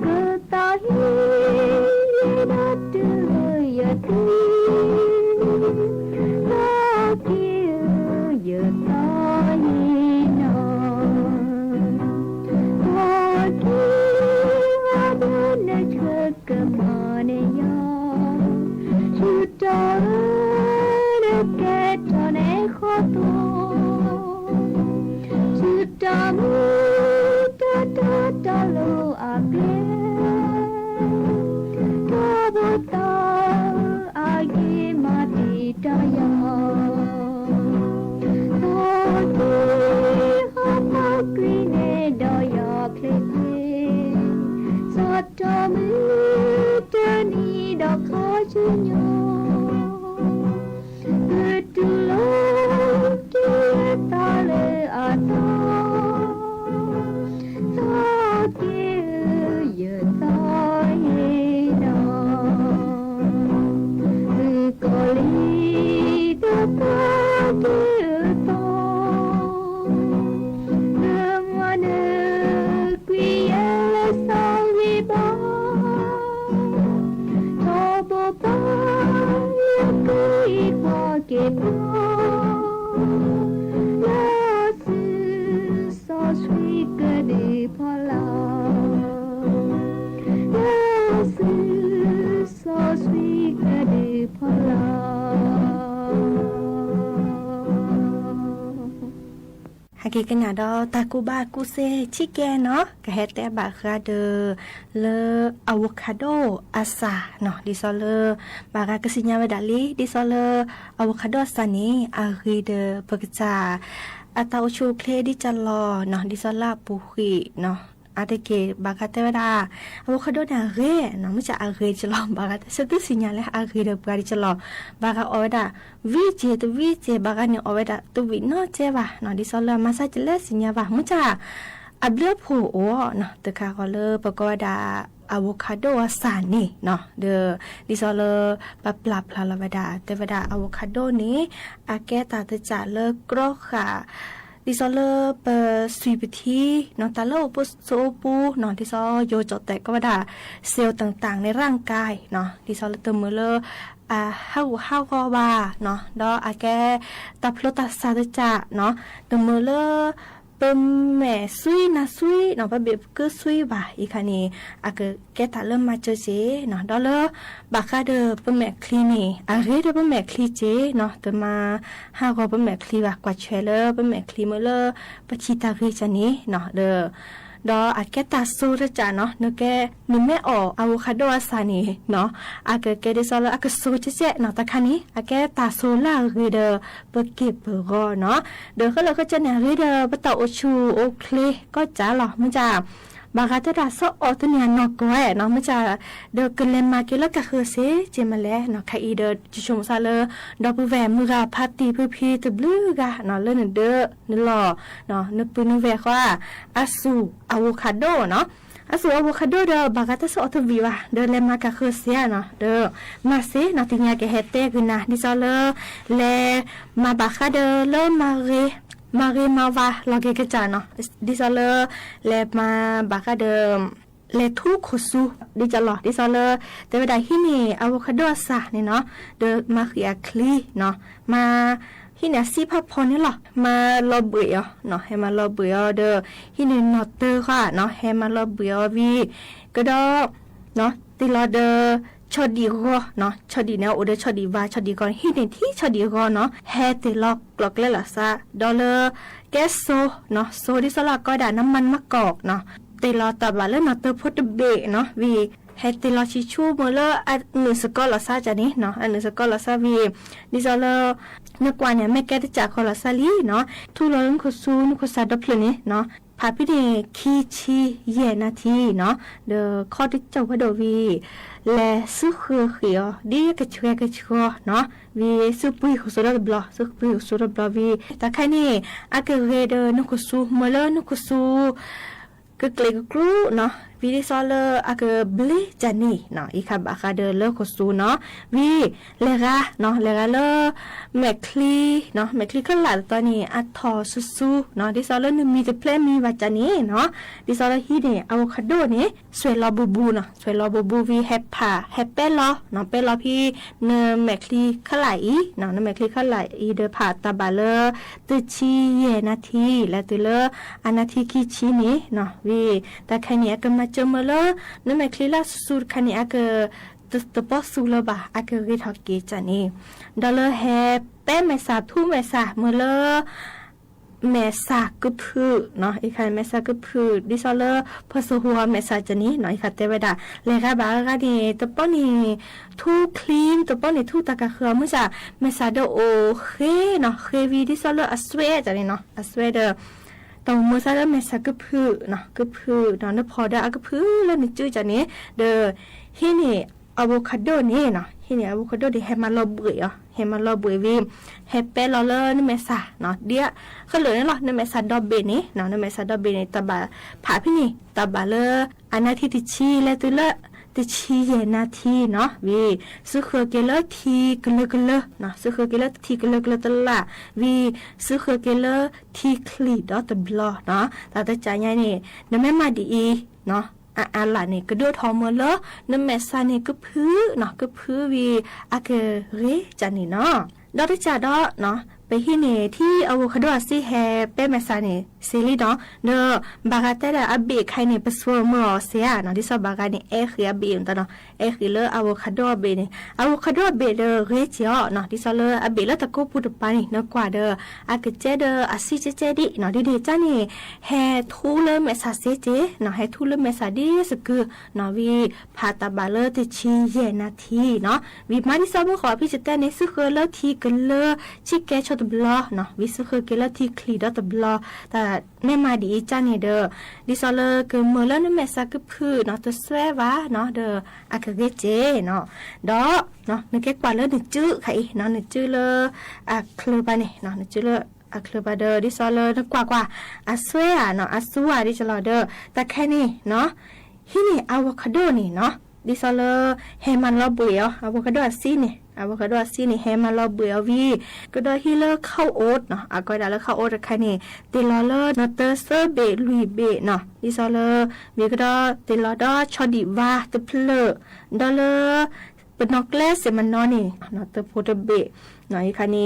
kws tau hib li no rwg yawg twg, tau kiag yawg tau li no, tau kiag ob hnub nws tshwj kawg mas nws yog, tshwj rau nws kev rau nws qhov tuag, tshwj rau mus rau rau rau lub a pliag, rau mus tau a kiv mas tsis rau yog, tau kiag ho pab kws nws rau yog ple ple, xav rau mus rau ni rau qhov tswv nyob, kws rug lub kiv tau lwm a tau, tau kiag yawg tau li no, kws kom li tau tau kiag tau, kws muaj nws kws yawg lawv xav li npau, tau pab pab yawg kws ib qho kev puag, lawv xwb xov sib kawg dwb phob los, lawv xwb xov sib kawg dwb phob los. Hais kiag kag nam rau tag kuj pab kuj xeb tshib kag no kag has teb pam qha rau lawv avocado a xa no, dig xov lawv pam qha kag xwb nyab vaj dam li dig xov lawv avocado a xa ne, a qi rau pag kag txaj a tas ua tshua ua khleb dib tsa los no, dib xo laj puv him no. A tag kis Npam Qha teb vas das, avocado na a ghe no, muab tsa a ghe tsi los, Npam Qha teb xwb twb xis nyas le a ghe rau Npam Qha dib tsa los. Npam Qha o vas das vim ces, tus vim ces Npam Qha nim o vas das tus vim no tseb vas no, dib xo laj mas xaj ca leb xis nyas vas muab tsa a bliab phum ua no, tus kha qhov lawv pab ko vas das avocado a xas ne no, dib xo laj pab plas plas los vas das teb vas das avocado ne, a keb tas teb tsam lawv krob qham, dib xo laj pab xui pab thib no, tas lawv ua pub xub ua pub no, dib xo yuav tsom tais ko vas das xel teem taam ne raj kais no, dib xo laj tus mws laj hab ua hab qo vas no, dib a keb tas plhuav tas xas teb tsam no, tus mws laj pab mem xub nas xub no, pab bem kwb xub vas ib khas ne, a keb tas laj mas tsawg tseb no, dib laj Npam Qha rau pab mem khli ne, a ghe rau pab mem khli tseb no, tus mas hab qo pab mem khli vas kuam tshem laj pab mem khli mws laj pab thib tas ghe tsam ne no, dib a keb tas xub teb tsam no, nws keb nws meb o avocado a xas ne no, a keb dib xo laj a keb xub tseb tseb no, tas kha ne a keb tas xub laj ghe rau pab kem pab qo no, dib qhov lawv qhov tsa ne ghe rau pab tau ua tshua ua khleb ko tsav los muab tsa. Npam Qha teb tas xob o tub niag no ko no muab tsa, dib kws le mas kev laj kas khw xev ces mas le no, kha ib dib tsi tshua mus xav lawm, dib pw vam mws ga phaj tis pw phi tus plwb ga no, lawv nws dwb nws los no, nws pw nws vam qhov a xus avocado no. A xus avocado dib Npam Qha teb xob o tub vim vas dib le mas kas khw xev no, dib mas xev no, tis nyas kev hem teb kws nas, dib xo laj le mas Npam Qha dib laj mas ghe mas vas los kev ka tsam no, dib xo laj le mas Npam Qha dib le thub khuv xu dib tsa los, dib xo laj teb vas das hib ne avocado a xas ne no, dib mas qhia khli no, mas hib ne xib phaj pho ne los mas los pwm os no, he mas los pwm os dib hib ne no tawg qhov no, he mas los pwm os vim kawg dib no tis los dib tsho dim qho no, tsho dim ne ua dib tsho dim vas tsho dim qho, hib ne thib tsho dim qho no, he tes los los kleb los xav dib laj keb xo no, xo dib xo laj ko vas das nab mas mab kaum no, tes los tas vam laj no tawg phua rau pem no, vim he tes los tsis tshua mus laj a nws xav ko los xav tsam ne no, a nws xav ko los xav vim dib xo laj nws kuam niam mej keb teb tsam ko los xav li no, thub los nws khuv xu nws khuv xav dib plhws ne no, pham pib ne khi tshis yam nas this no, dib kho tib caug pab dua vim le xub khw qhim os dib ka tshua ka tshua no, vim xub pwg khuv xu dib ta blo, xub pwg khuv xu dib ta blo vim tas khai ne a kws ghe dib nws khuv xu mus laj nws khuv xu kws kles kws klub no, vim dib xo laj a kws nplib tsam ne no, ib khas Npam Qha dib laj khuv xu no, vim le ga no, le ga laj mem khli no, mem khli khab lam tod ne a thom xu xu no, dib xo laj nws mis tus pleb mis vas tsam ne no, dib xo laj hib ne avocado ne xuas los npu npu no, xuas los npu npu vim he pham he peb los no, peb los phi nws mem khli khab lam ib no, nws mem khli khab lam ib dib pham tas vam laj tw tshis yam nas this lawm tw laj a nas this khi tshis ne no, vim tas khai ne a kws mas tsa mus laj nws mem khli laj xu xu khai ne a kws tus pob xu laj vas a kws ghe thov kev tsam ne, dib laj he peb mem xas thub mem xas mus laj mem xas kws phwm no, ib khas mem xas kws phwm dib xo laj pha xu hua mem xas tsam ne no, ib khas teb vas das le ga vas ga ne tus pob ne thub khli, tus pob ne thub tas kas khw muab tsa mem xas dib ua qhe no, qhe vim dib xo laj a xuaj tsam ne no, a xuaj dib tau mus xav laj mem xas kws phwm no, kws phwm no, nws phom dib a kws phwm laj nws tswj tsam ne, dib hib ne avocado ne no, hib ne avocado dib he mas los npwm os, he mas los npwm vim he peb los laj nws mem xas no, dib qhab lwm ne los nws mem xas dib pem ne no, nws mem xas dib pem ne tas vam pham pib ne tas vam laj a nas this tw tshis lawm tw laj tw tshis yam nas this no, vim xub khw kev laj thi kws lawg kws lawg no, xub khw kev laj thi kws lawg kws lawg tas lam vim xub khw kev laj thi khlim dib ta blo no, tas teb tsam nyaj ne nws mem mas dim i no, a a lam ne kws dib thov mus laj nws mem xas ne kws phwm no, kws phwm vim a kws ghe tsam ne no, dib teb tsam dib no, peb hib ne thib avocado xij he peb mem xas ne xes li no, dib Npam Qha teb das a bem khai ne pab xua mus os xes no, dib xo Npam Qha ne ev qhia a bem ntawm no, ev qhia laj avocado a bem ne, avocado a bem dib ghe tsis os no, dib xo laj a bem laj tas kub pug tas pas ne nws kuam dib a kws tseb dib a xij tseb tseb dim no, dib dib tsab ne he thub laj mem xas xes tseb no, he thub laj mem xas dib xwb kws no, vim pham tas vam laj tw tshis yam nas this no, vim mas dib xo muab qhov pib tsis teb ne xub khw laj thi kws lawg tsis kev dob tas los no, vim xwb qhwv kev lawv thim khlis dob tas los tas nej mas dim ib tsam ne dawm, dis xos lawv kws mws lawv nub mem xav kws phwm no tub suav vas no dawm a kws qe tsev no, dob no nws kev kuam lawv nws tswb qha ib no nws tswb lawv a khlw pas ne no nws tswb lawv a khlw pas dawm dis xos lawv nws kuam kuam a suav a no a xua dis tas los dawm tas khai ne no, hib ne avocado ne no, dis xos lawv he mas los bwm os avocado a xib ne, avocado a xib ne he mas los bwm os vim kws dob hib lawv khauj os no a koj dam lawv khauj os tas khai ne, tes los lawv no tawv xab bem luis bem no dis xos lawv vim kws dob tes los dob tsho dim vas tawv plawm, dob lawv pw no kleb xes mas no ne no tawv phuv rau bem no ib qha ne,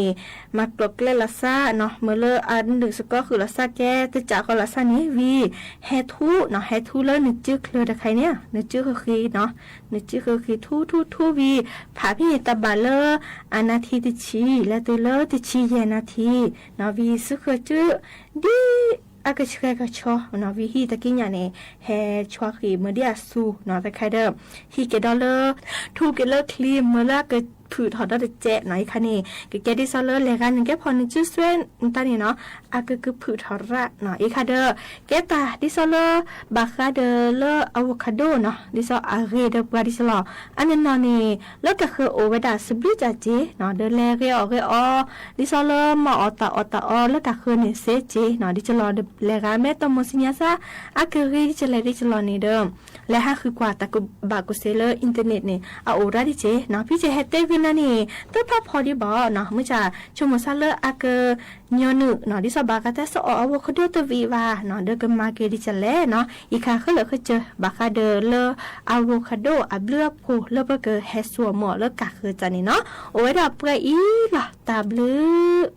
mas pluam kleb los xab no mas lawv a nws xav koj qhwv los xab kev tawv tsam qhov los xab ne vim he thub no he thub lawv nws tswb khlw tas khai ne nws tswb qhwv qhis no, nws tswb qhwv qhis thub thub thub vim pham phij tas npam lawv a nas this tib si lawv tws lawv tib si yam nas this no vim xwb qhwv tswb dib a kws tsis qe kws tsho no vim hij tag kib nyam ne he tshuav qhis mus dib a xu no tas khai dawm, hij kev dob lawv thu kev lawv khlis mus lawv a kws phwm thov dob tas tsev no ib qha ne, kws kev dis xos lawv lawv qha nws kev phom nws tswb suav tas ne no a kws kws phwm thov raj no ib qha dawm kev tas dis xos lawv npam qha dawm lawv avocado no dis xos a qe dawm puas dis xos los a ne no ne, lawv kam qhwv ua dam xwb plwb tsam tsev no dawm lawv qe os qe os dis xos lawv mas os tas os tas os lawv kam qhwv ne xev tsev no dis xos los lawv qha meb tau mus xi nyas xab a kws qe dis xos lawv dis xos los ne dawm, lawv hab qhwv kuam tas kuv npam kuv xev lawv internet ne a ua dab dis tsev no phij tsev he teb vim na ne, tawb phaj phom dib npam no muaj tsam tsuas mus xab lawv a kws nyuag nwm no dis xos npam qha tas xab os avocado tawv vim vas no dawm kws mas kev dis xos lawv no ib qha qhwv lawm qhwv tsawg npam qha dawm lawv avocado a plwb pum lawv puab kws he xuas muam lawv kam qhwv tsam ne no, ua dam puas ib los tas plwb.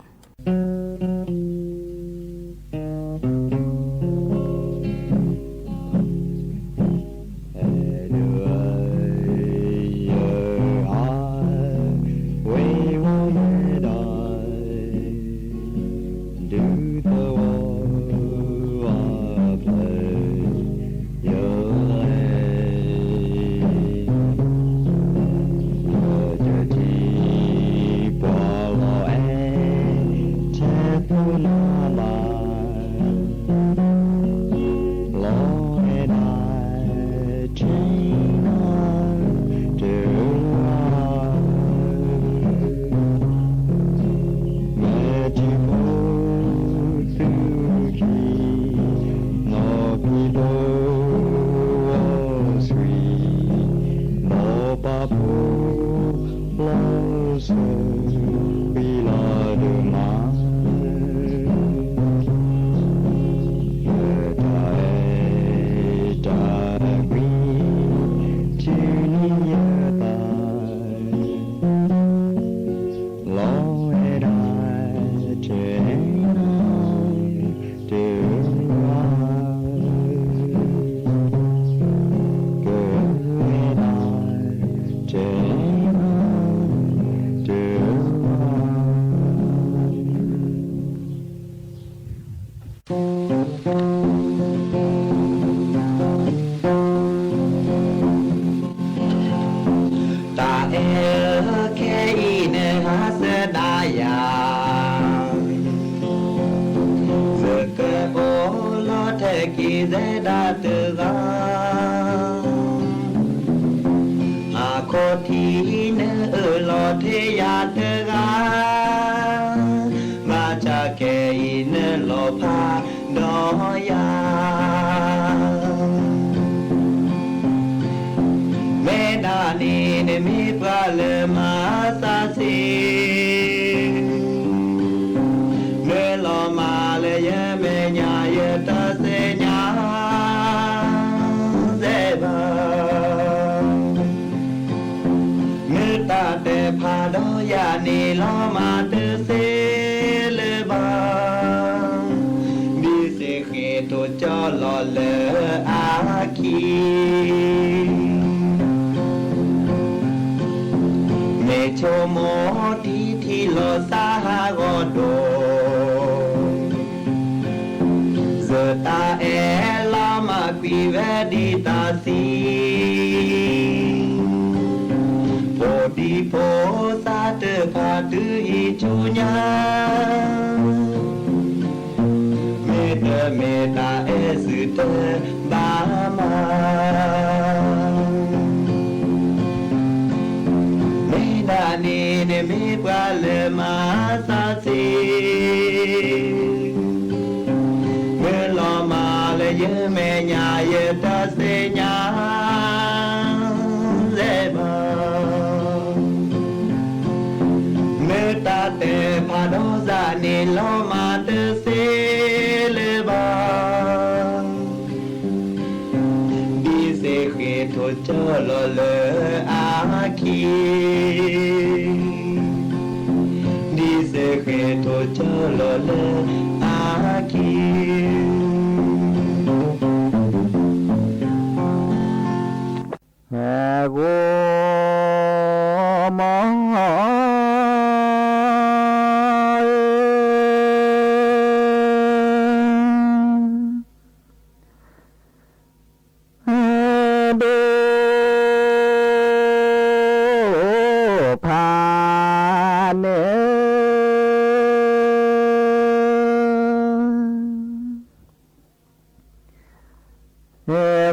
Tas es khe ib nws hab xav dab yam, zwm kawg ua luag thawm kis zeb dab twg zab, a kho thib nws wb los theb yam twg zab, npaj tsam kev ib nws los phaj nrog yam. Meb dab nim nws meb puab lawm mas xav xis, nws los mas lawm yawg me nyuam yawg tawg xev nyab xev npawg. Nws tas tes phaj nrog yam nim los mas twb xev lwm npawg, npib xev qhis tug coj los lawm a khis. Mej tshuav mov thib thib los xab hab gos dos, zwm tas es los mas kuj veb dim tas xis, pom dim pom xab twb phaj twb yim tsuj nyab. Nws los mas lawm yawg me nyuam, yawg rov xeeb nyab lawm mas. Nws tas tes phaj dob zam nim los mas rov xeeb lawm mas. Nti xwm qhia thuav coj los lawm ab khi. Nti xwm qhia thuav coj los lawm ab khi. Ua mov dub pha ne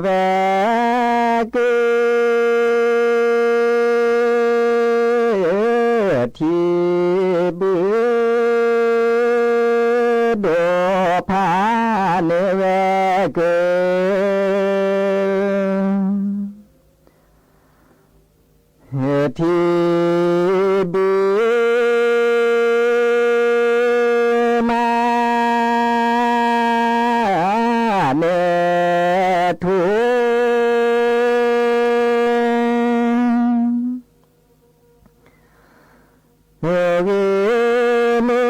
ve kwv thib pw dub pha ne ve kwv thib pw mas ne thu gw me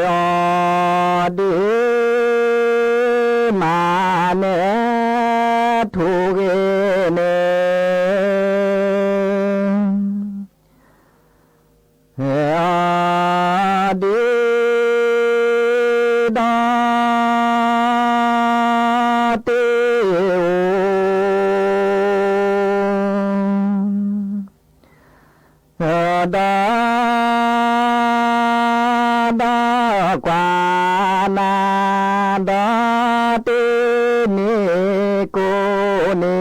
os dub mas ne thu gw ne dub dog tej u dog dog kua na dog tej me kub me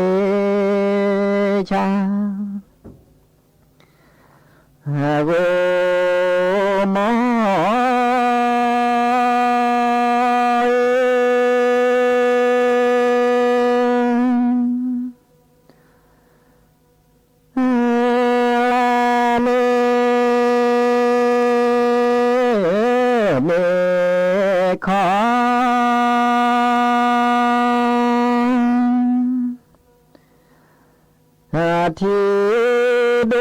tshav ua mov me me kho thib dub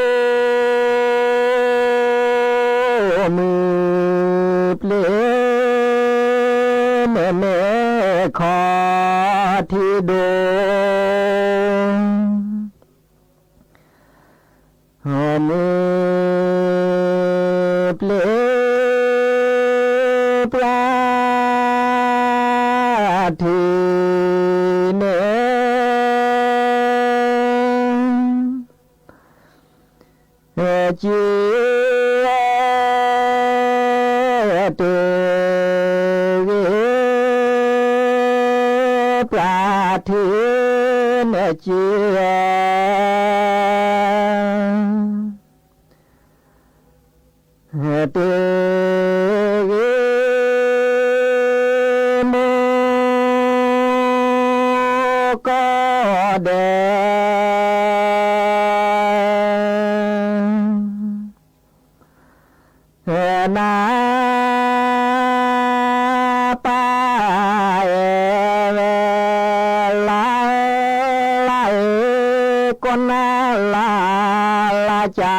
mws pleb me me kho thib dub mws pleb pla thwm ne ci rwg pla thwm ne ci twg mus koj de na pa la la koj na la la cas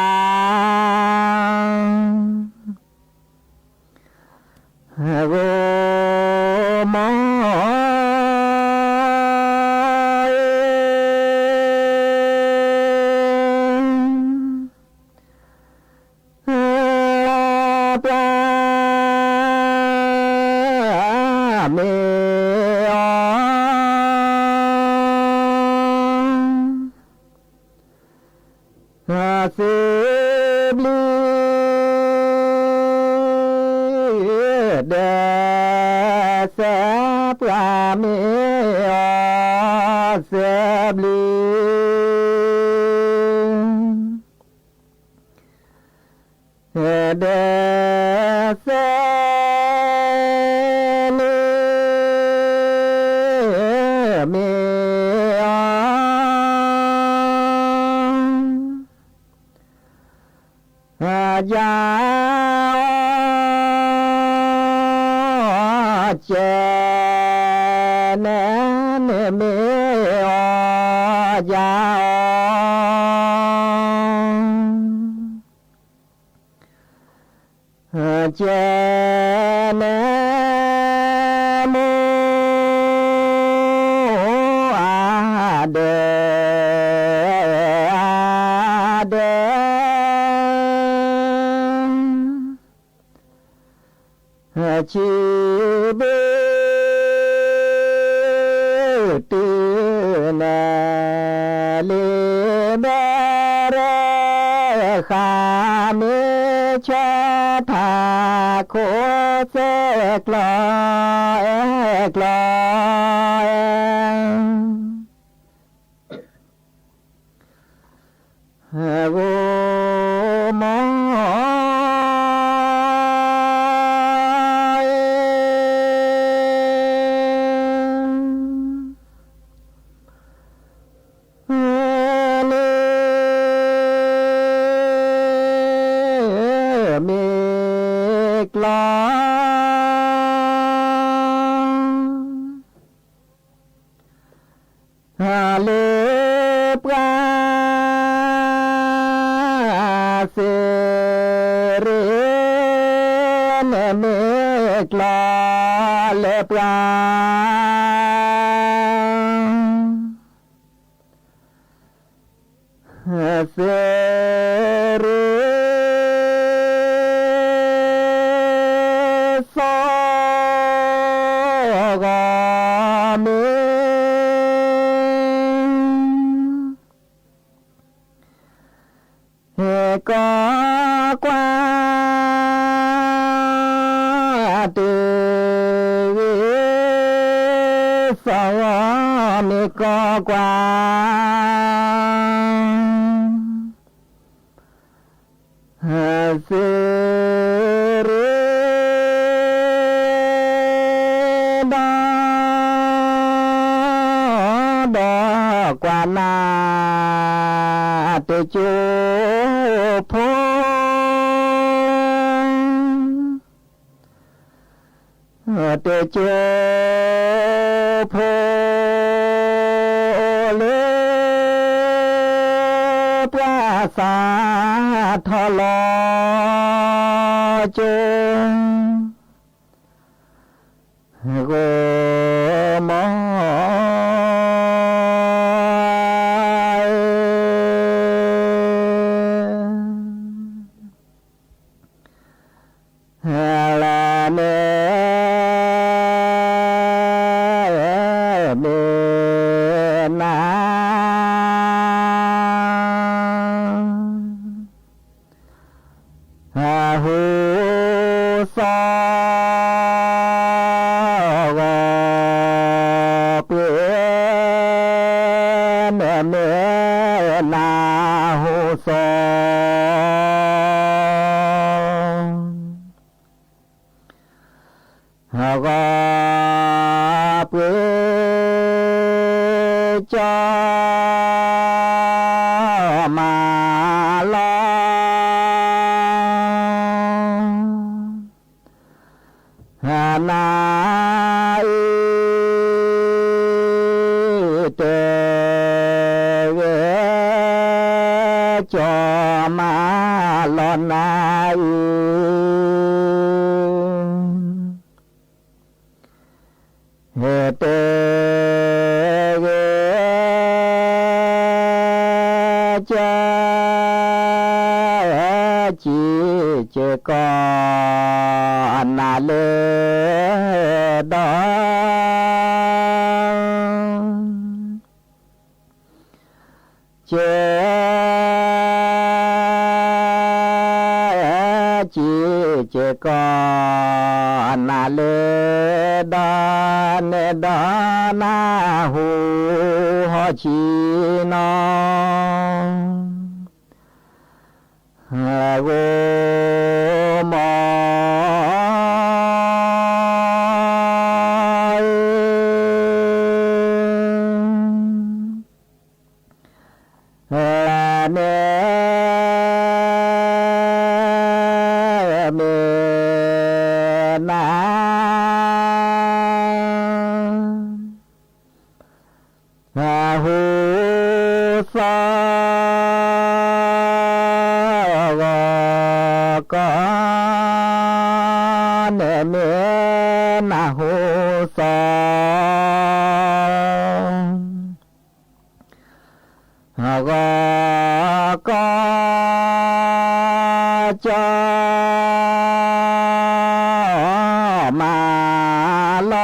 ua mov pla me os xwb plig de xwb plig me os xwb plig Dej xeeb li me os, ya os, ces nej, nej me os, ya os. Ces nej mus a dej a dej, tsis pw twg na li me re ha me choj thaj khuv xeeb klo es klo es. Gu mob li me klo li puab xws li me klo li puab xws li xob gos me. Koj kuaj twg xob gos me koj kuaj xws li dob dob kuaj na tes cuj phu tes cuj phu li puab xav thov los cuj gu mob la me me na. Hu xo gos pw me me na, hu xo gos pw cov mas los na, wb tes cov mas los na, wb tes cov ci ces koj nas li dob ces ci ces koj nas li dob, nej dob na, hu ho ci no gu koj, nej me nas hu xov. Hos koj cov mas los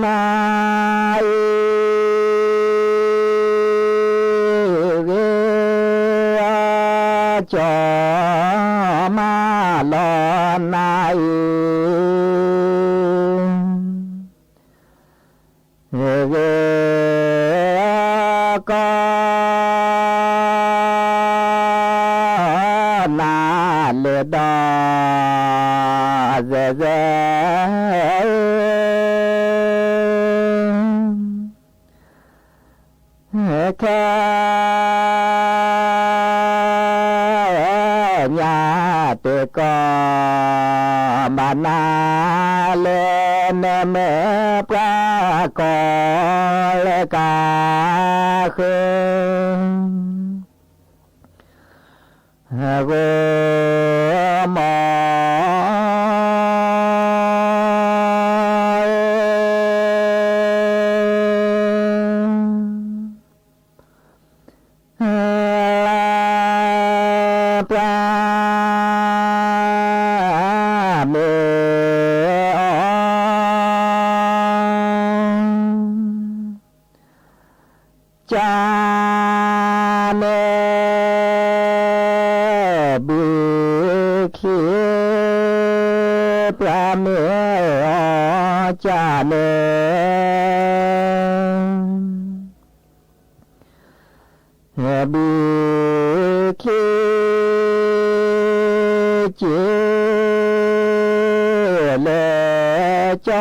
na, cov mas los na, koj nas lwm dos ze ze. Khab nyab tes koj npam nas le, nej me pab koj le kab khw hu mos. Pab me os, cas nej pw khib pab me os, cas nej pw khib ci le coj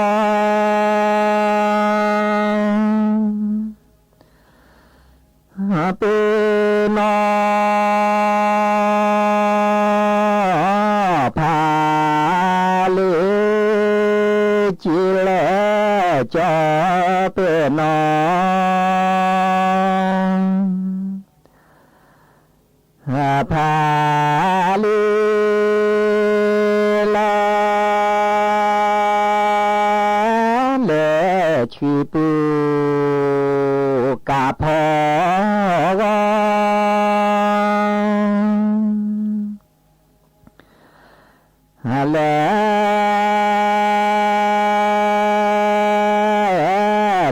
pw no phav li ci le coj pw no. Phav li los le tshwm pum kav phom os. Le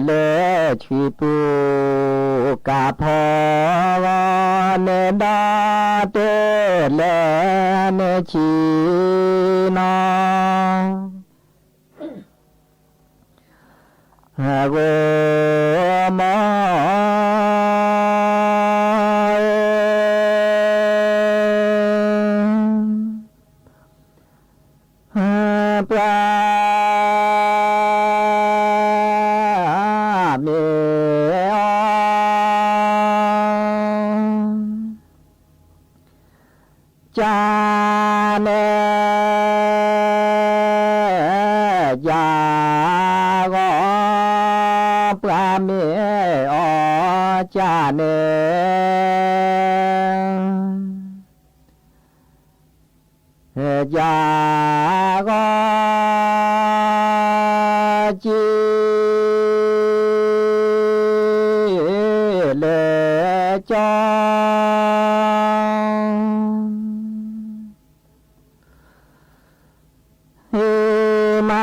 le tshwm pum kav phom os, nej nto tej le nej tsim no hu mos. Pab me os, cas nej cas os pab me os, cas nej cas os ci le coj mas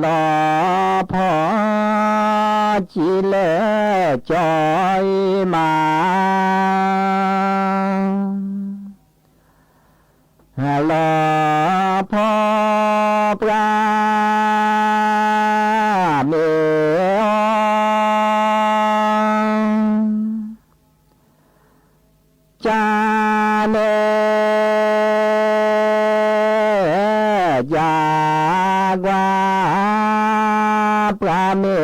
los phom ci le coj mas los phom pab me os. Cas nej cas os pab me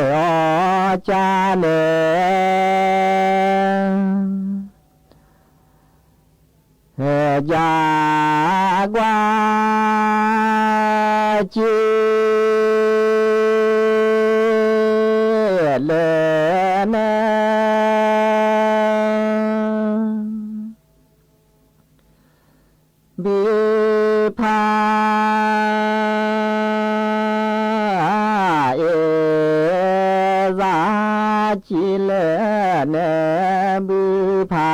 os, cas nej cas os ci lawm na. Npwb pha es zaj ci lawm na, npwb pha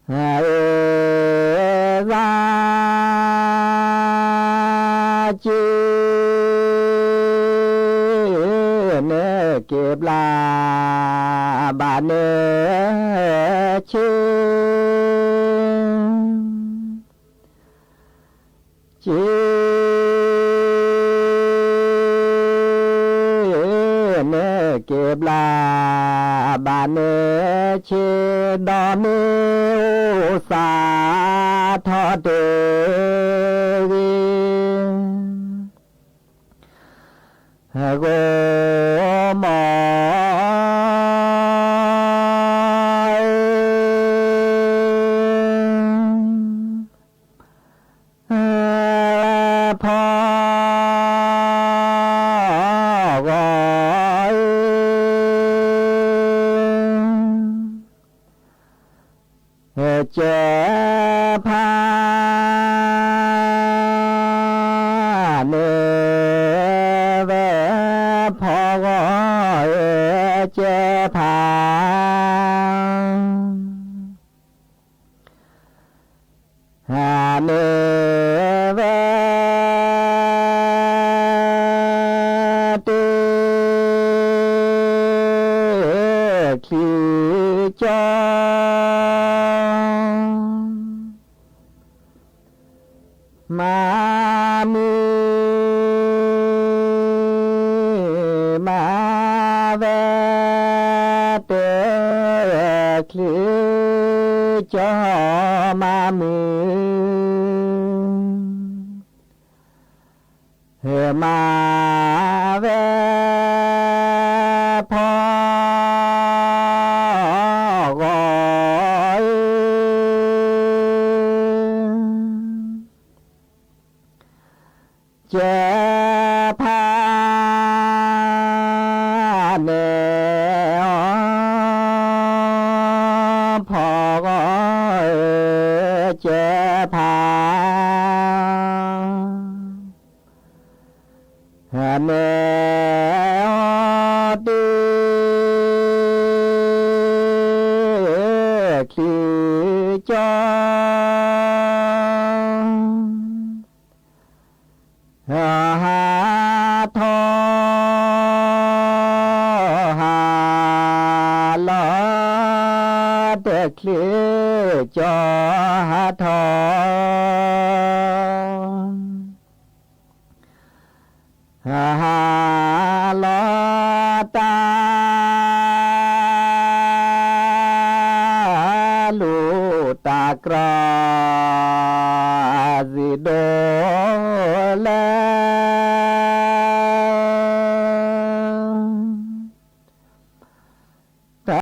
es zaj ci nws kev plam npam nws tsheb ci nws kev plam npam nws tsheb nto me ub xav thov tes gom mos phov gom ces phab nws vaj phov gom ces phab nws vaj tej khliv coj mas mws, mas vaj tej khliv coj mas mws, mas vaj phov gom ces phab nws phov gom ces phab nws tej khliv coj hav thov, hav los tej khliv coj hav thov, hav los tag lub tag kro